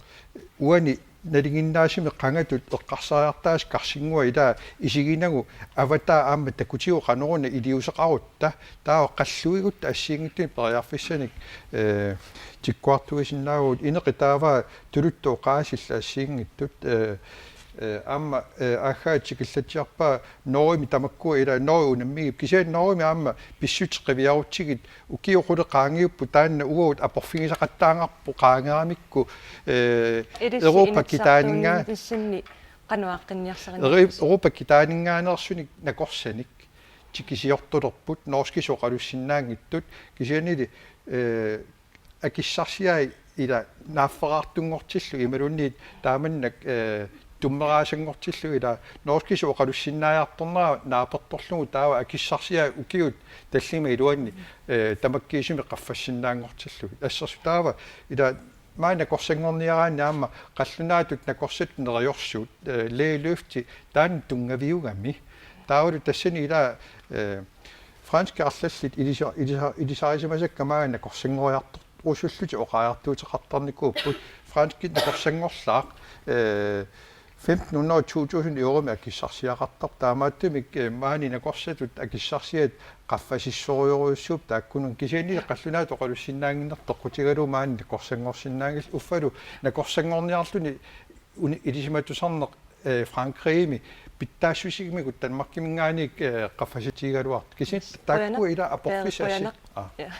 uani nalinginnaasumik qangatut eqqarsariartaasa karsinnguaq ilaa isiginagu avataa aamma takutigut qanoruna iliuuseqarutta taava qalluigutta assigiinngitsunik periarfissanik, eh, tikkuartuisinnaavugut ineqi taava tuluttut oqaasillit assigiinngitsut, eh, eh, aamma, eh, aaggaat tikillatsiarpaa Norgemi tamakkua ilaa Norge unammigippoq kisianni Norgemi aamma pissutsit qiviarutsigit ukiut qulit qaangiupput taanna uagut aporfigisaqattaarparput qaangeramikku, eh, Ilissi Europa kitaaninngaa-, inatsisartuunnissinni qanoq aaqqinniarsarinerlusi? Eri-, Europa kitaaninngaanneersunik nakorsanik tikisiortulerput norskisut oqalussinnaanngitsut kisiannili, eh, akissarsiai ilaa naafferaartunngortillugit imaluunniit taamannak, eh, tummeraasanngortillugit ilaa norskisut oqalussinnaajartornerat naapertorlugu taava akissarsiai ukiut tallimat iluanni, eh, tamakkiisumik qaffassinnaanngortillugit. Assersuut taava ilaa maani nakorsanngorniaraanni aamma qallunaatut nakorsatut neriorsuut, eh, lægeløfti taanna tunngaviugami. Taavalu tassani ilaa, eh, franskit arlallit ilisa-, ilisa-, ilisarisimasakka maani nakorsanngoriartorusullutik oqariartuuteqartarnikuupput. Franskit nakorsanngorlaaq, eh, femten hundrede, to tusind euromik akissarsiaqartarpoq. Taamaattumik, eh, maani nakorsatut akissarsiat qaffasissorujorujussuupput taakkununnga kisianni qallunaatut oqalussinnaannginnerput toqqutigalugu maani nakorsanngorsinnaanngillat uffalu nakorsanngorniarluni uni-, ilisimatusarneq, eh, Frankrigimi pitsaassusigamikku Danmarkiminngaanniit, eh, qaffasitigigaluartut. Kisianni Yes. taakkua Qujanaq. Ilaa aporfissat Peeri, qujanaq. Aa. Ja.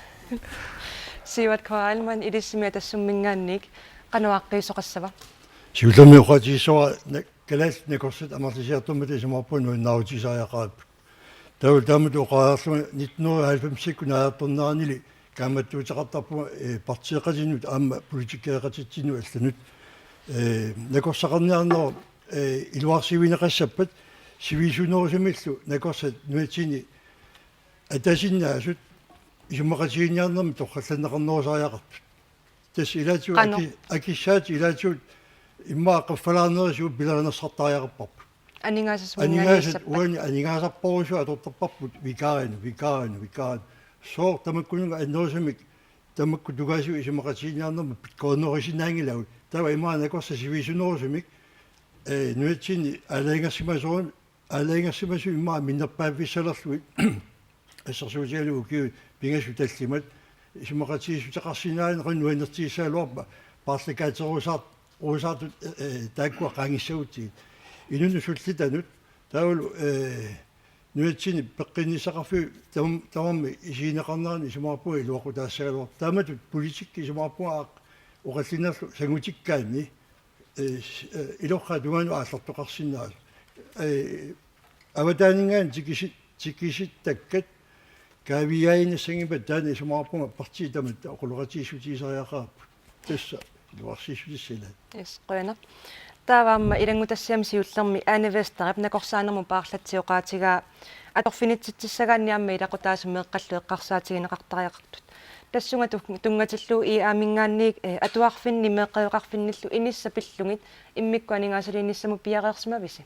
Sivert K. Heilmann, ilissimi Atassumminngaanniit qanoq aaqqiisoqassava? Siullermik oqaatigissavara na-, kalaallit nakorsat amerlisiartormata isumaqarpunga nuannaarutigisariaqaripput. Taava taamatut oqariarlunga nitten hundrede og halvfemsikkut naajartorneranili kaammattuuteqartarpunga, eh, partiiqatinnut aamma politikkeqatitsinnut allanut. Eh, nakorsaqarniarnerup, eh, iluarsiuineqassappat sivisunerusumillu nakorsat nunatsinni atasinnaasut isumaqatigiinniarnermik torrallanneqarnerusariaqartut. Tassa ilaatigut Qanoq? Aki-, akissaat ilaatigut immaqa qaffalaarnerisigut pilerinersartariaqarparput. Aningaasat Aningaasat, aningaasarput. Uani aningaasarparujussuit atortarparput vikaarinut, vikaarinut, vikaarinut. Sooq tamakkununnga annerusumik tamakku tungaasigut isumaqatigiinniarnermut pikkorinoorisinnaanngilagut. Taava immaqa nakorsat sivisunerusumik, eh, nunatsinni aalajangersimasoq, aalajangersimasut immaqa minnerpaaffissalerlugit assersuutigalugu ukiut pingasut tallimat isumaqatigiissuteqarsinnaaneq nuannertigissagaluarpat paarlakaaterusaar-, -rusaartut, eh, eh, taakkua qaangissagutsigit. Inunnut sullitanut taavalu, eh, nunatsinni peqqinnissaqarfiup tam-, tamarmik isigineqarneranni isumaqarpunga iluaqutaassagaluartoq. Taamatut politikki isumaqarpunga aaq oqallinnerlu sangutikkaanni, eh, s-, eh, ilorraap tungaanut aallartoqarsinnaasoq. Eh, avataaninngaanniit tikisi-, tikisittakkat kaaviiaannassanngippata taanna isumaqarpunga partiit tamatta oqaloqatigiissutigisariaqarput. Tassa iluarsiissutissat ilaat. Yes, qujanaq. Taava aamma ilanngutassiami siullermi Ane Westerip nakorsaanermut paarlatsisoqaatigaa atorfinitsitsissagaanni aamma ilaqutaasut meeqqallu eqqarsaatigineqartariaqartut. Tassunga tu-, tunngatillugu I A-minngaanniit, eh, atuarfinni meeqqeriveqarfinnillu inissat pillugit immikkut aningaasaliinissamut piareersimavisi?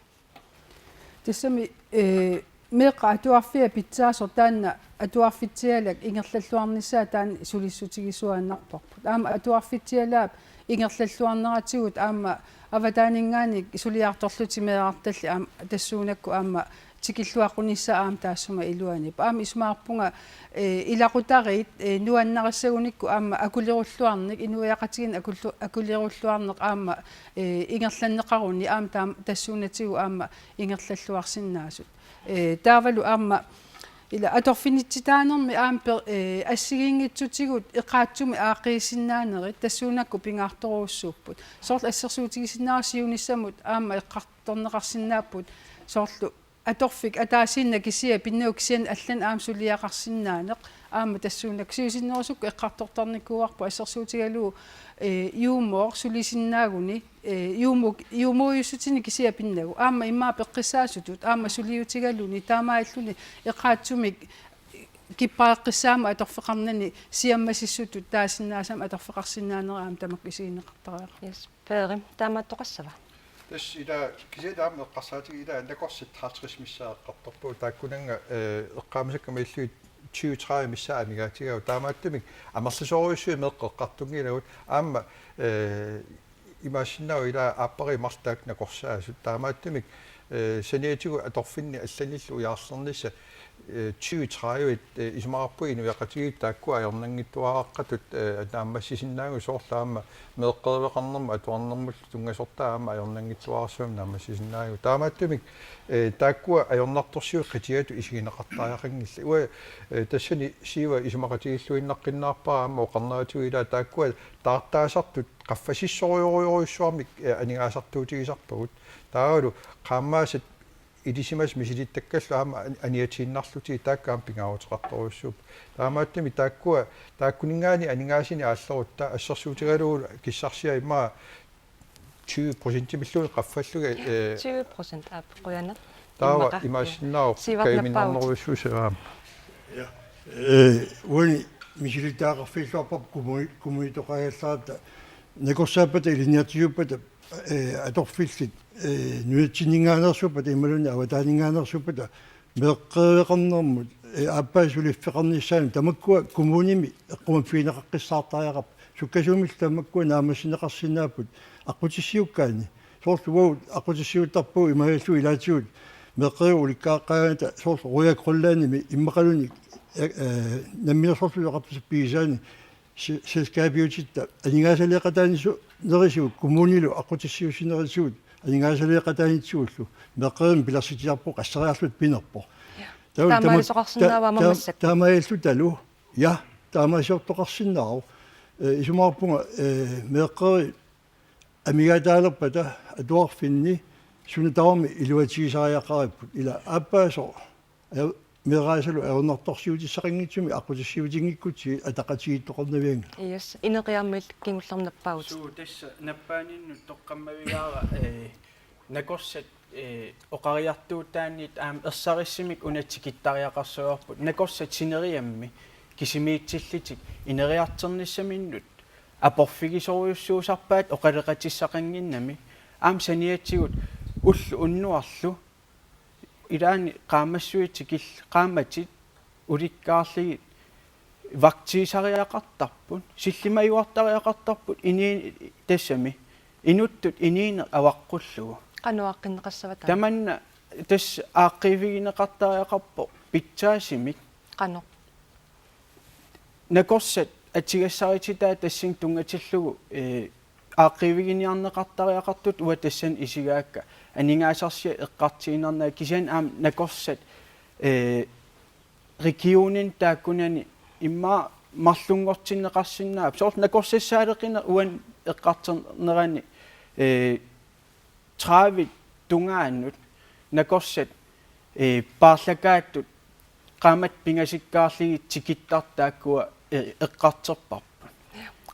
Tassami, eh, meeqqat atuarfiat pitsaasoq taanna atuarfitsialak ingerlalluarnissaa taanna sulissutigisuaannarparput. Aamma atuarfitsialaap ingerlalluarneratigut aamma avataaninngaanniit suliartorlutik meerartallit aamma tassuunakkut aamma tikilluaqqunissaa aamma taassuma iluani. Aamma isumaqarpunga, eh, ilaqutariit, eh, nuannarissagunikku aamma akulerulluarneq, inuiaqatigiinni akullu-, akulerulluarneq aamma, eh, ingerlanneqaruni aamma taam-, tassuunatigut aamma ingerlalluarsinnaasut. Eh, taavalu aamma ila atorfinitsitaanermi aamma per-, eh, assigiinngitsutigut eqaatsumik aaqqiisinnaanerit tassuunakkut pingaartorujussuupput. Soorlu assersuutigisinnaasut siunissamut aamma eqqartorneqarsinnaapput soorlu atorfik ataasiinnaq kisiat pinnagu kisianni allanik aamma suliaqarsinnaaneq aamma tassuunakkut siusinnerusukkut eqqartortarnikuuarput assersuutigalugu, eh, juumooq sulisinnaaguni, eh, juumu-, juumuujussutini kisiat pinnagu aamma immaqa peqqissaasutut aamma suliutigaluni taamaalilluni eqaatsumik kippareqqissaammat atorfeqarnani siammasissutut taasinnaasammat atorfeqarsinnaanera aamma tamakku isigineqartariaqarpoq. Yes. Peeri, taamaattoqassava? Tassa ila kisianni aamma eqqarsaatigalugu ila nakorsat halvtreds missaat eqqartorpagut taakkunannga, eh, eqqaamasakka malillugit tyve tredive missaat amigaatigaavut. Taamaattumik amerlasoorujussuit meeqqat eqqartunngilagut aamma, eh, imaassinnaavoq ila aappariit marluk taakku nakorsaasut. Taamaattumik, eh, saniatigut atorfinni allanillu ujaarlernissaq, eh, tyve tredive, eh, isumaqarpunga inuiaqatigiit taakkua ajornanngitsuaraaqqatut, eh, naammassisinnaagut soorlu aamma meeqqeriveqarnermut atuarnermullu tunngasortaa aamma ajornanngitsuararsuarmik naammassisinnaagut. Taamaattumik, eh, taakkua ajornartorsiut qitiatut isigineqartariaqanngillat. Uanga, eh, tassani Siiva isumaqatigiilluinnarsinnaavara aamma oqarneratigut ila taakkua taartaasartut qaffasissorujorujussuarmik, eh, aningaasartuutigisarpagut. Taavalu qaammaasat ilisimasat misilittakkallu aamma an-, aniatiinnarlutigit taakku aamma pingaaruteqartorujussuupput. Taamaattumik taakkua, taakkuninngaanniit aningaasanik aallerutta assersuutigalugu kissarsiaq immaqa tyve procentimilluunniit qaffallugit, eh, tyve procent aap, qujanaq. Taava immaqa, ja, imaassinnaavoq sivarnappaavut. Kajuminarnerujussuusoq aamma. Ja. Eh, uani misilittagaqarfigilluarparput kommuni-, kommunitoqagallarata nakorsaappata ilinniartitsisuuppata, eh, atorfillit, eh, nunatsinninngaanneersuuppata imaluunniit avataaninngaanneersuuppata meeqqeriveqarnermut, eh, aappaa suliffeqarnissaanut tamakkua kommunimi eqqumaffigineqaqqissaartariaqarput. Sukkasuumillu tamakkua naammassineqarsinnaapput aqqutissiuukkaanni. Soorlu uagut aqqutissiuuttarpugut imaluunniit ilaatigut meeqqeriviup ulikkaaqqaagaangata soorlu Royal Greenlandimi immaqaluunniit, eh, eh, Namminersorlutik Oqartussat pigisaanni se-, selskabiutitta aningaasaleeqataanerisigut kommunilu aqqutissiuussinerisigut aningaasaleeqataanitsigullu meeqqerivimmi pilersitsiarpugut qasseriarluta pinerpoq. Ja. Taava tama-, taamaalisoqarsinnaava ta-, ta-, aamma massakkut? Taamaalillutalu. Ja, taamaaliortoqarsinnaavoq. Eh, isumaqarpunga, eh, meeqqeri amigaataalerpata atuarfinni suna tamarmi iluatigisariaqaripput. Ila aappaasoq, eh, Meeraasalu ajornartorsiutissaqanngitsumik aqqutissiuutinngikkutsigu ataqatigiittoqarnavianngilaq. Yes, Ineq aamma illit kingullermik nappaavutit. Suu, tassa nappaaninnut toqqammavigaara, ee, nakorsat, ee, oqariartuutaanniit aamma ersarissumik una tikittariaqarsuarput. Nakorsat sineriammi kisimiitsillutik ineriartornissaminnut aporfigisorujussuusarpaat oqaloqatissaqannginnami. Aamma saniatigut ulloq unnuarlu ilaanni qaammassuit tikillugu qaammatit ulikkaarlugit vagtiusariaqartarput, sillimajuartariaqartarput inii-, tassami inuttut inuuneq avaqqullugu. Qanoq aaqqinneqassava taanna? Tamanna tassa aaqqiivigineqartariaqarpoq pitsaasumik. Qanoq? Nakorsat atugassarititaat tassani tunngatillugu, ee, aaqqiiviginiarneqartariaqartut uanga tassani isigaakka. Aningaasarsiat eqqartuinnarnagu kisianni aamma nakorsat, ee, regionimi taakkunani immaqa marlunngortinneqarsinnaapput. Soorlu nakorsassaaleqineq uani eqqartornerani, ee, tredive tungaanut nakorsat, ee, paarlakaattut qaammatit pingasukkaarlugit tikittartut taakkua, ee, eqqartorparput.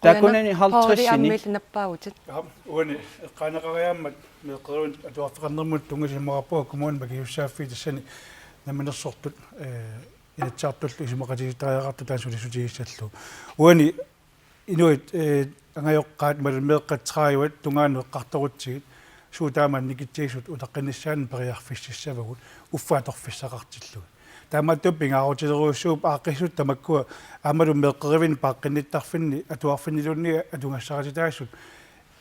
Taakkunani halvtredsini. Poorili aamma illit nappaavutit. Ja, uani eqqaaneqariaramik meeqqerivinnut atuarfeqarnermut tunngasut isumaqarpunga kommunip akisussaaffiup tassani namminersortut, ee, Inatsisartullu isumaqatigiittariaqartut taanna sulissutigissallugu. Uani inuit, ee, angajoqqaat imaluunniit meeqqat tredive tungaanut eqqartorutsigit suut taama annikitsisut utaqqinnissaannut periarfississavagut uffa atorfissaqartillugit. Taamaattumik pingaarutilerujussuuvoq aaqqissuutit tamakkua aammalu meeqqerivinni paaqqinnittarfinni atuarfinniluunniit atugassarititaasut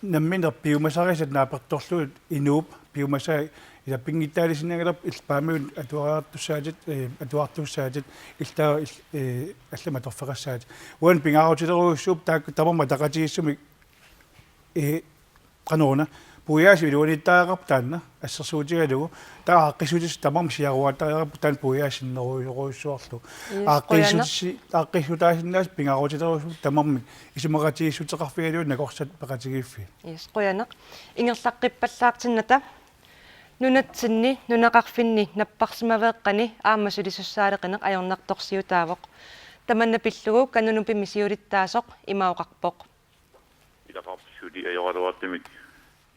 namminneq piumasarisat naapertorlugit inuup piumasai ila pinngitsaalisinnaanngilarput illit Paamiut atuariartussaatit, ee, atuartussaatit illit taava il-, ee, allamik atorfeqassaatit. Uani pingaarutilerujussuuvoq taakku tamarmik ataqatigiissumik, ee, qanoruna puiaasut iluaniittariaqarput taanna assersuutigalugu taava aaqqissuutissat tamarmik siaruaattariaqarput taanna puiaasiinerujorujussuarlugu. Yes, aaqqissuutissi-, aaqqissuutaasinnaasoq pingaarutilerujussuuvoq tamarmik isumaqatigiissuteqarfigalugu nakorsat peqatigiiffiit. Yes, qujanaq. Ingerlaqqippallaartinnata nunatsinni nunaqarfinni napparsimaveeqqani aamma sulisussaaleqineq ajornartorsiutaavoq. Tamanna pillugu Kanunupimi siulittaasoq ima oqarpoq. Ilaqarfiit suli ajoraluartumik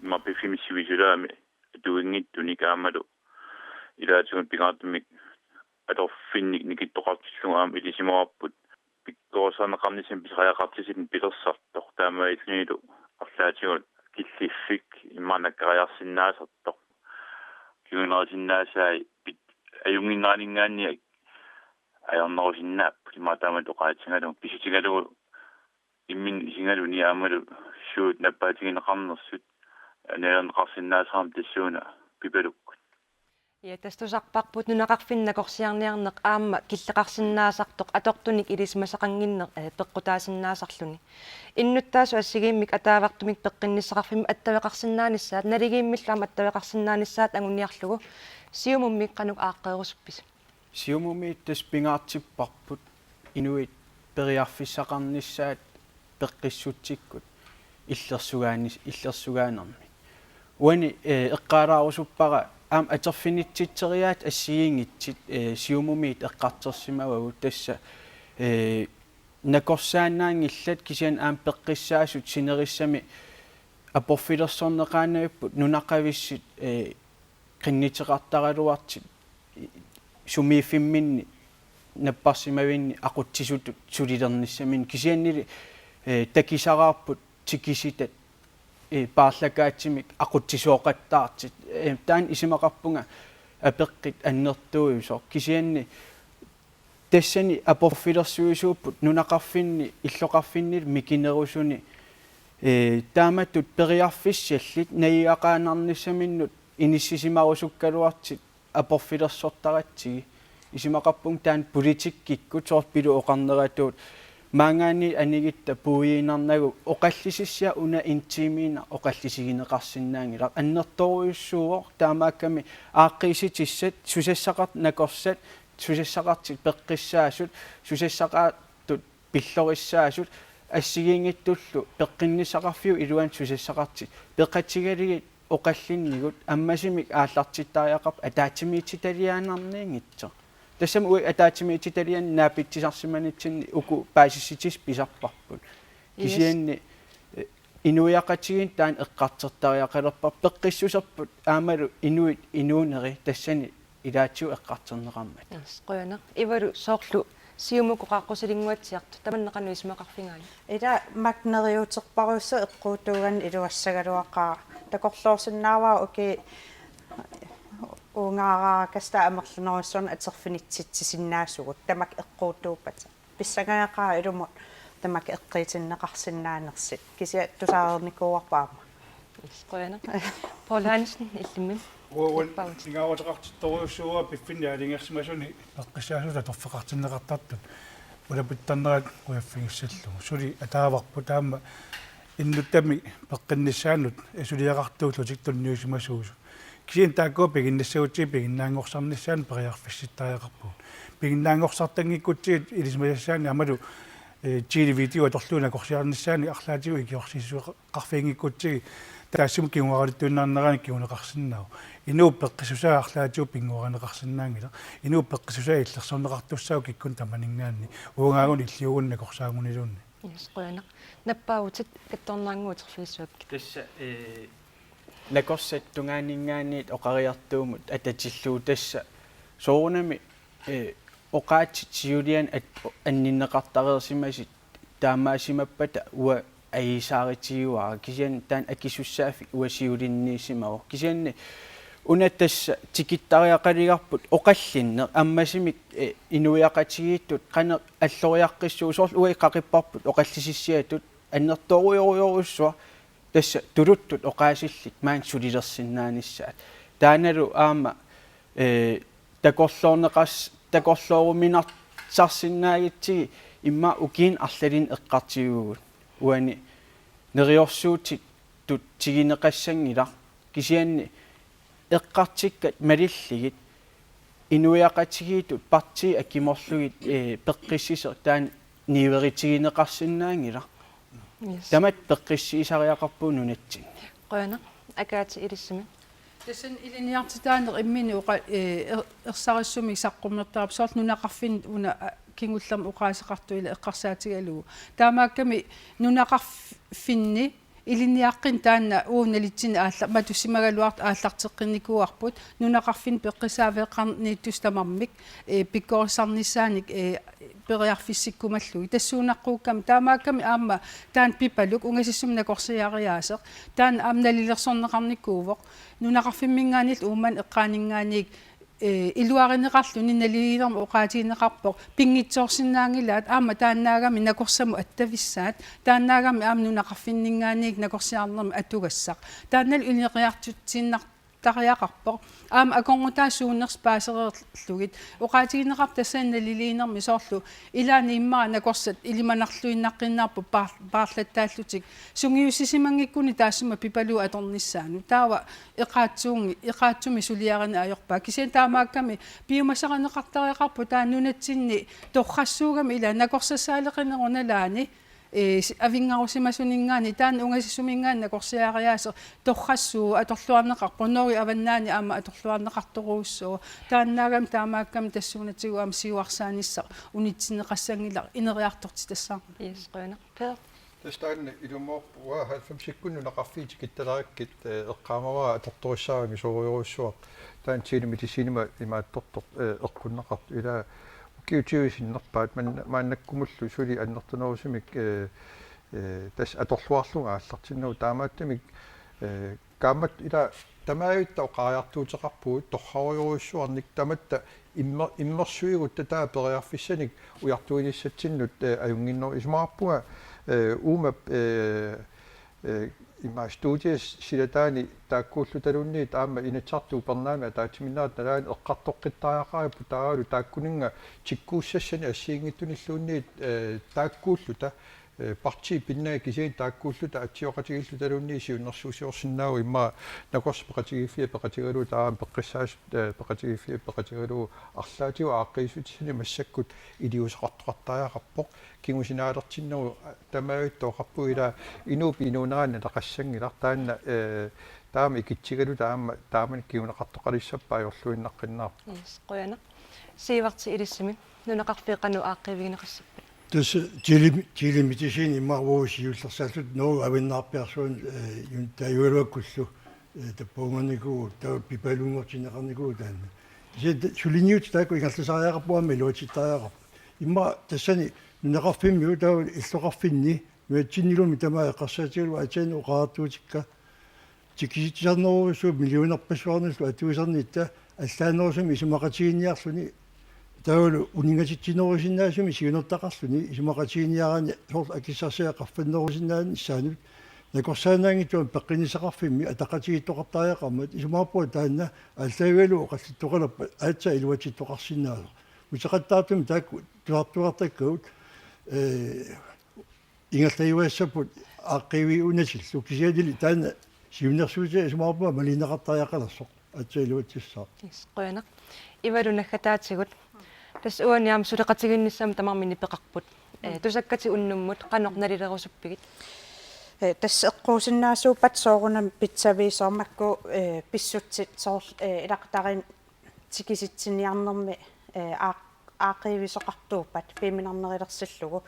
immaqa piffissami sivisulaami atuinngitsunik aammalu ilaatigut pingaartumik atorfinnik nikittoqartillugu aamma ilisimavarput pikkorissarneqarnissamik pisariaqartitsisut pilersartoq taamaalillunilu arlaatigut killiffik immaqa nakkariarsinnaasartoq kingunerisinnaasai pit-, ajunnginneraninngaanniit ajornerusinnaapput immaqa taamatut oqaatsigalugu pissutigalugu imminut isigaluni aammalu suut nappaatigineqarnersut nalunaarusinnaasaramik tassuuna pipalukkut. Ja, tassa tusarparput nunaqarfinni nakorsiarniarneq aamma killeqarsinnaasartoq atortunik ilisimasaqannginneq, eh, peqqutaasinnaasarluni. Innuttaasut assigiimmik ataavartumik peqqinnissaqarfimmik attaveqarsinnaanissaat, naligiimmillu aamma attaveqarsinnaanissaat anguniarlugu Siumummi qanoq aaqqeerusuppisi? Siumumi tassa pingaartipparput inuit periarfissaqarnissaat peqqissutsikkut illersugaanis-, illersugaanermi. Uani, eh, eqqaalaarusuppara aamma atorfinitsitseriaat assigiinngitsut, eh, Siumumit eqqartorsimavagut tassa, eh, nakorsaannaanngillat kisianni aamma peqqissaasut sinerissami aporfilersorneqaannavipput nunaqavissut, eh, qinnuteqartaraluartut sumiiffimminni napparsimavinni aqutsisutut sulilernissaminnik kisiannili, eh, takusaraarput tikisitat, eh, paarlakaatsimik aqutsisooqattaartut. Eh, taanna isumaqarpunga apeqqut annertuujusoq. Kisianni tassani aporfilersuisuupput nunaqarfinni illoqarfinnilu mikinerusuni, eh, taamatut periarfissallit najugaqaannarnissaminnut inissisimarusukkaluartut aporfilersortaratsigu. Isumaqarpunga taanna politikkikkut soorlu Pilup oqarneratut maanngaanniit anigutta puiuinnarnagu oqallisissiaq una en time-iinnaq oqallisigineqarsinnaanngilaq. Annertoorujussuuvoq taamaakkami aaqqiissutissat susassaqartut nakorsat susassaqartut peqqissaasut susassaqartut pillorissaasut assigiinngitsullu peqqinnissaqarfiup iluani susassaqartut peqatigalugit oqallinnigut ammasumik aallartittariaqarpoq ataatsimiititaliaannarniunngitsoq. Tassami uagut ataatsimiititaliani naapitsisarsimanitsinni uku paasissutissat pisarparput. Yes. Kisianni, eh, inuiaqatigiinnut taanna eqqartortariaqalerparput, peqqissuserput aammalu inuit inuuneri tassani ilaatigut eqqartorneqarmata. Yes, qujanaq. Ivalu, soorlu Siumukkut qaaqqusilinnguatsiartut, tamanna qanoq isumaqarfigaajuk? Ila, maani neriuuterparujussooq eqquutuugaanni iluassagaluaqaaq. Takorloorsinnaavara ukiut uungaaraarakassaat amerlanerujussuarnik atorfinitsitsisinnaasugut tamakku eqquutuuppata. Pissangajaqaaq ilumut tamakku eqqiitinneqarsinnaanersut. Kisianni tusaareernikuuarput aamma. Qujanaq. Poul Hansen, illimmi. Uagut pingaaruteqartittorujussuuara piffinni aalajangersimasuni peqqissaasutut atorfeqartinneqartartut ulapittarnerat qujaffigissallugu. Suli ataavarput aamma innuttami peqqinnissaannut suliaqartuullutik tunniusimasuusut. Kisianni taakkua piginnissagutsigit piginnaanngorsarnissaannut periarfissittariaqarpugut. Piginnaanngorsartanngikkutsigit ilisimasassaannik aammalu, eh, Chile video atorlugu nakorsiarnissaannik arlaatigut ikiorsiissueqarfiginngikkutsigu taassuma kinguaqqaluttuinnarnerani kinguneqarsinnaavoq. Inuup peqqissusaa arlaatigut pinnguarineqarsinnaanngilaq. Inuup peqqissusaa illersorneqartussaavoq kikkunnit tamaninngaanniit. Uangaagunik illiugunik nakorsaaguniluunniit. Yes, qujanaq. Nappaavutit, kattornaannguuterfigissuakkit. Tassa, eh, nakorsat tungaanninngaanniit oqariartuumut atatillugu tassa soorunami, eh, oqaatsit siuliani at-, anninneqartareersimasut taamaasimappata uanga ajuusaarutigaara, kisianni taanna akisussaaffik uanga siulinniissimavoq. Kisianni una tassa tikittariaqaligarput oqallinneq ammasumik, eh, inuiaqatigiittut qanoq alloriaqqissuugut, soorlu uagut qaqipparput oqallisissiatut annertoorujorujorujussuaq, tassa tuluttut oqaasillit maani sulilersinnaanissaat. Taannalu aamma, eh, takorloorneqas-, takorlooruminarsarsinnaagutsigit immaqa ukiuni arlalinni eqqartuuvugut. Uani neriorsuutitut tiguneqassanngilaq. Kisianni eqqartukkat malillugit inuiaqatigiittut partiit akimorlugit, eh, peqqissuseq taanna niuerutigineqarsinnaanngilaq. Yes. Tamatta peqqissuusariaqarpugut nunatsinni. Qujanaq. Agathe, ilissimi. Tassani ilinniartitaaneq imminut oqa-, eh, er-, ersarissumik saqqummertarpoq, soorlu nunaqarfinni una, a, kingullermik oqaaseqartoq ila eqqarsaatigalugu. Taamaakkami nunaqarfinni ilinniaqqinni taanna uagut nalitsinni aalla-, matussimagaluartut aallarteqqinnikuuarput nunaqarfinni peqqissaaffeqarniittussat tamarmik, eh, pikkorissarnissaanik, eh, periarfissikkumallugit. Tassuunaqquukkami taamaakkami aamma taanna Pipaluk ungasissumik nakorsiariaaseq. Taanna aamma nalilersorneqarnikuuvoq. Nunaqarfimminngaanniit Uummannap eqqaaninngaanniit, eh, iluarineqarluni naliliinermut oqaatigineqarpoq pinngitsoorsinnaanngilaat aamma taannaagami nakorsamut attavissaat. Taannaagami aamma nunaqarfinninngaanniit nakorsiarnermi atugassaq. Taannalu ineriartortinnar- tariaqarpoq. Aamma akornutaasut suunersut paasereerlugit. Oqaatigineqarpoq tassani naliliinermi soorlu ilaanni immaqa nakorsat ilimanarluinnaqqiinnarput paar-, paarlattaallutik. Sungiussisimanngikkuni taassuma Pipaluup atornissaanut. Taava eqaatsuungi-, eqaatsumik suliarineq ajorpaa. Kisianni taamaakkami piumasarineqartariaqarpoq taanna nunatsinni torrassuugami ila nakorsassaaleqinerup nalaani, eh, s-, avinngarusimasuninngaanniit, taanna ungasissuminngaanniit nakorsiariaaseq torrassuuvoq atorluarneqarpoq, Norgep avannaani aamma atorluarneqartorujussuuvoq. Taannaagami taamaakkami tassuunatigut aamma siuarsaanissaq unitsinneqassanngilaq ineriartortitassaarmat. Yes, qujanaq. Per? Tassa taanna ilumoorpoq, uanga halvfemsikkunni nunaqarfiit tikittarakkit, eh, eqqaamavara atortorissaarunik soorujorujussuaq. Taanna Chile Medicinima imaattortoq, eh, eqqunneqartoq. Ila ukiut tyve sinnerpaat man-, maannakkumullu suli annertunerusumik, eh, eh, tassa atorluarlunga aallartinnagu taamaattumik, eh, kaammat ila tamaavitta oqariartuuteqarpugut torrarujorujussuarnik tamatta immer-, immersuigutta taava periarfissanik ujartuinissatsinnut, eh, ajunnginneruvoq isumaqarpunga, eh, uuma, eh, eh, ima studiet silataani taakkuullutaluunniit aamma Inatsisartut upernaamik ataatsimiinnerat nalaani eqqartoqqittariaqaripput taavalu taakkuninnga tikkuussassanik assigiinngitsunilluunniit, eh, taakkuulluta, eh, partiit pinnagit kisianni taakkuulluta atsioqatigiillutaluunniit siunnersuusiorsinnaavoq immaqa nakorsat peqatigiiffiat peqatigalugu taava peqqissaasut, eh, peqatigiiffiat peqatigalugu arlaatigut aaqqiissutissanik massakkut iliuuseqartoqartariaqarpoq. Kingusinaalertinneruvoq tamaavitta oqarpugut ila inuup inuunerani naleqassanngilaq taanna, eh, taama ikitsigaluta aamma taamani kinguneqartoqalissappat ajorluinnaqqinnaarpoq. Yes, qujanaq. Siivartip ilissimi nunaqarfiit qanoq aaqqiivigineqassappat? Tassa tele-, telemedicin immaqa uagut siullersaalluta Norge Avinnaarpiarsuani, eh, jun-, taajugaluakkullu, eh, tappaungernikuugut, taava pipaluunngortinneqarnikuugut taanna. Kisianni ta-, suliniutit taakku ingerlasariaqarput aamma iluatsittariaqarput. Immaqa tassani nunaqarfimmiut taava illoqarfinni nunatsinnilumi tamaat eqqarsaatigalugu aatsaannguaq oqariartuutikka tikisitsisarnerujussuupput millionerpassuarnillu atuisarnitta allaanerusumik isumaqatigiinniarluni taavalu uninngatitsinerusinnaasumik siunertaqarluni isumaqatigiinniaraanni soorlu akissarsiat qaffannerusinnaanissannut nakorsaannaanngitsunik peqqinnissaqarfimmi ataqatigiittoqartariaqarmat isumaqarpunga taanna aallaavigalugu oqallittoqalerpat aatsaat iluatsittoqarsinnaasoq. Uteqattaartumik taakku tusartugartakkagut, eh, ingerlajuassapput aaqqiiviunatillu kisiannili taanna siunnersuutia isumaqarpunga malineqartariaqalersoq aatsaat iluatsissaaq. Yes, qujanaq. Ivalu naggataatigut. Tassa uani aamma suleqatigiinnissamut tamarmik nipeqarput. Eh, tusakkatit unnummut qanoq nalilerusuppigit? Eh, tassa eqquusinnaasuuppat soorunami pitsaviisoq makku, eh, pissutsit soorlu, eh, ilaqutariinnut tikisitsiniarnermi, eh, aaq-, aaqqiivisoqartuuppat piiminarnerulersillugu.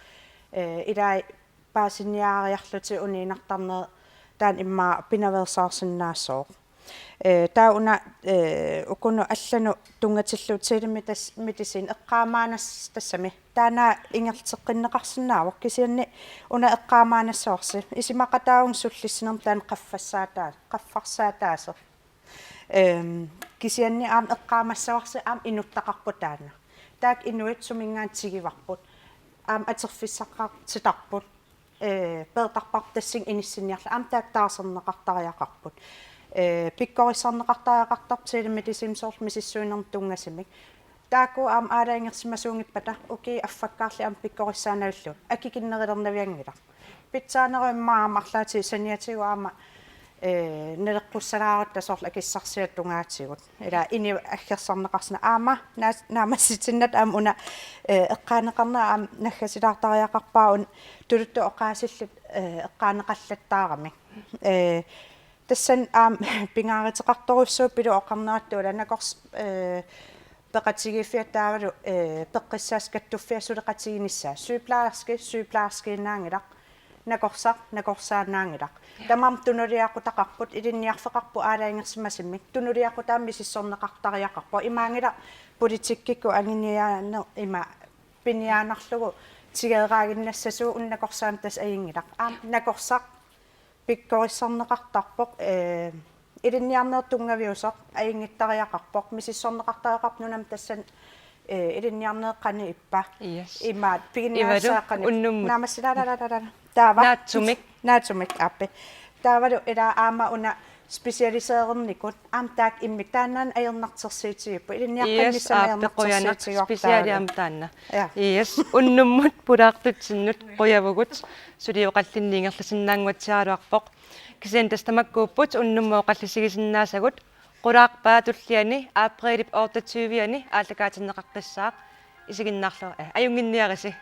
Eh, ilai paasiniaariarlutik uniinnartarnerit taanna immaqa pinaveersaarsinnaassaaq. Eh, taava una, eh, ukunut allanut tunngatillugu telemedicin eqqaamaannas-, tassami taanna ingerlateqqinneqarsinnaavoq kisianni una eqqaamaannassavarsi isumaqataavunga sullissinermi taanna qaffassaataa-, qaffarsaataaseq. Ehm, kisianni aamma eqqaamassavarsi aamma inuttaqarpoq taanna. Taakku inuit suminngaanniit tiguarput. Aamma atorfissaqartitarput. Eh, peertarparput tassani inissinniarlugu. Aamma taakku taarserneqartariaqarput. Eh, pikkorissarneqartariaqartarpoq telemedicin soorlu misissuinermut tunngasumik. Taakku aamma aalajangersimasuunngippata ukiut affakkaarli aamma pikkorissaannavillugu. Akikinnerulernavianngilaq. Pitsaanerup immaqa aamma arlaatigut saniatigut aamma, eh, naleqqussalaarutta soorlu akissarsiat tungaatigut. Ila inuit aggersarneqarsinnaasut aamma naas-, naammassitinnata aamma una, eh, eqqaaneqarnera aamma naggasilaartariaqarpara una tuluttut oqaasillit, eh, eqqaaneqallattaaramik. Eh, tassani aamma pingaaruteqartorujussuuvoq Pilup oqarnerattut ila nakors-, eh, peqatigiiffiat taavalu, eh, peqqissaasut kattuffiat suleqatiginissaat. Sygeplejerske, sygeplejerskinnaanngilaq. Nakorsaq, nakorsaannaanngilaq. Tamarmik tunuliaqutaqarput, ilinniarfeqarput aalajangersimasumik. Tunuliaqutaamik misissorneqartariaqarpoq. Imaanngilaq politikkikkut anguniagaq ima piniaannarlugu tigeeraaginnassasugut una nakorsaammat tassa ajunngilaq. Aamma nakorsaq pikkorissarneqartarpoq, eh, ilinniarnerup tunngaviusoq ajunngitsariaqarpoq, misissorneqartariaqarpoq nunami tassani, eh, ilinniarnerup qanoq ippa. Yes. Imaat, ivalu piginnaassaaq qanoq ippa. Unnummut. Naammassi, la, la, la, la, la. Taava. Naatsumik. Naatsumik aappi. Taavalu ila aamma una specialiseernikut aamma taakku immikkut taannaana ajornartorsiutigipput. Ilinniaqqinnissamik. Yes, aappi qujanaq, ajornartorsiutigivarput speciali taavalu. Aamma taanna. Ja. Yes, unnummut pulaartutsinnut qujavugut, suli oqallinneq ingerlasinnaannguatsiaraluarpoq. Kisianni tassa tamakkuupput unnummut oqallisigisinnaasagut, qulaarpaa tulliani aprilip otteogtyve-ani aallakaatinneqaqqissaaq. Isiginnaarlu-, eh, ajunnginniarisi.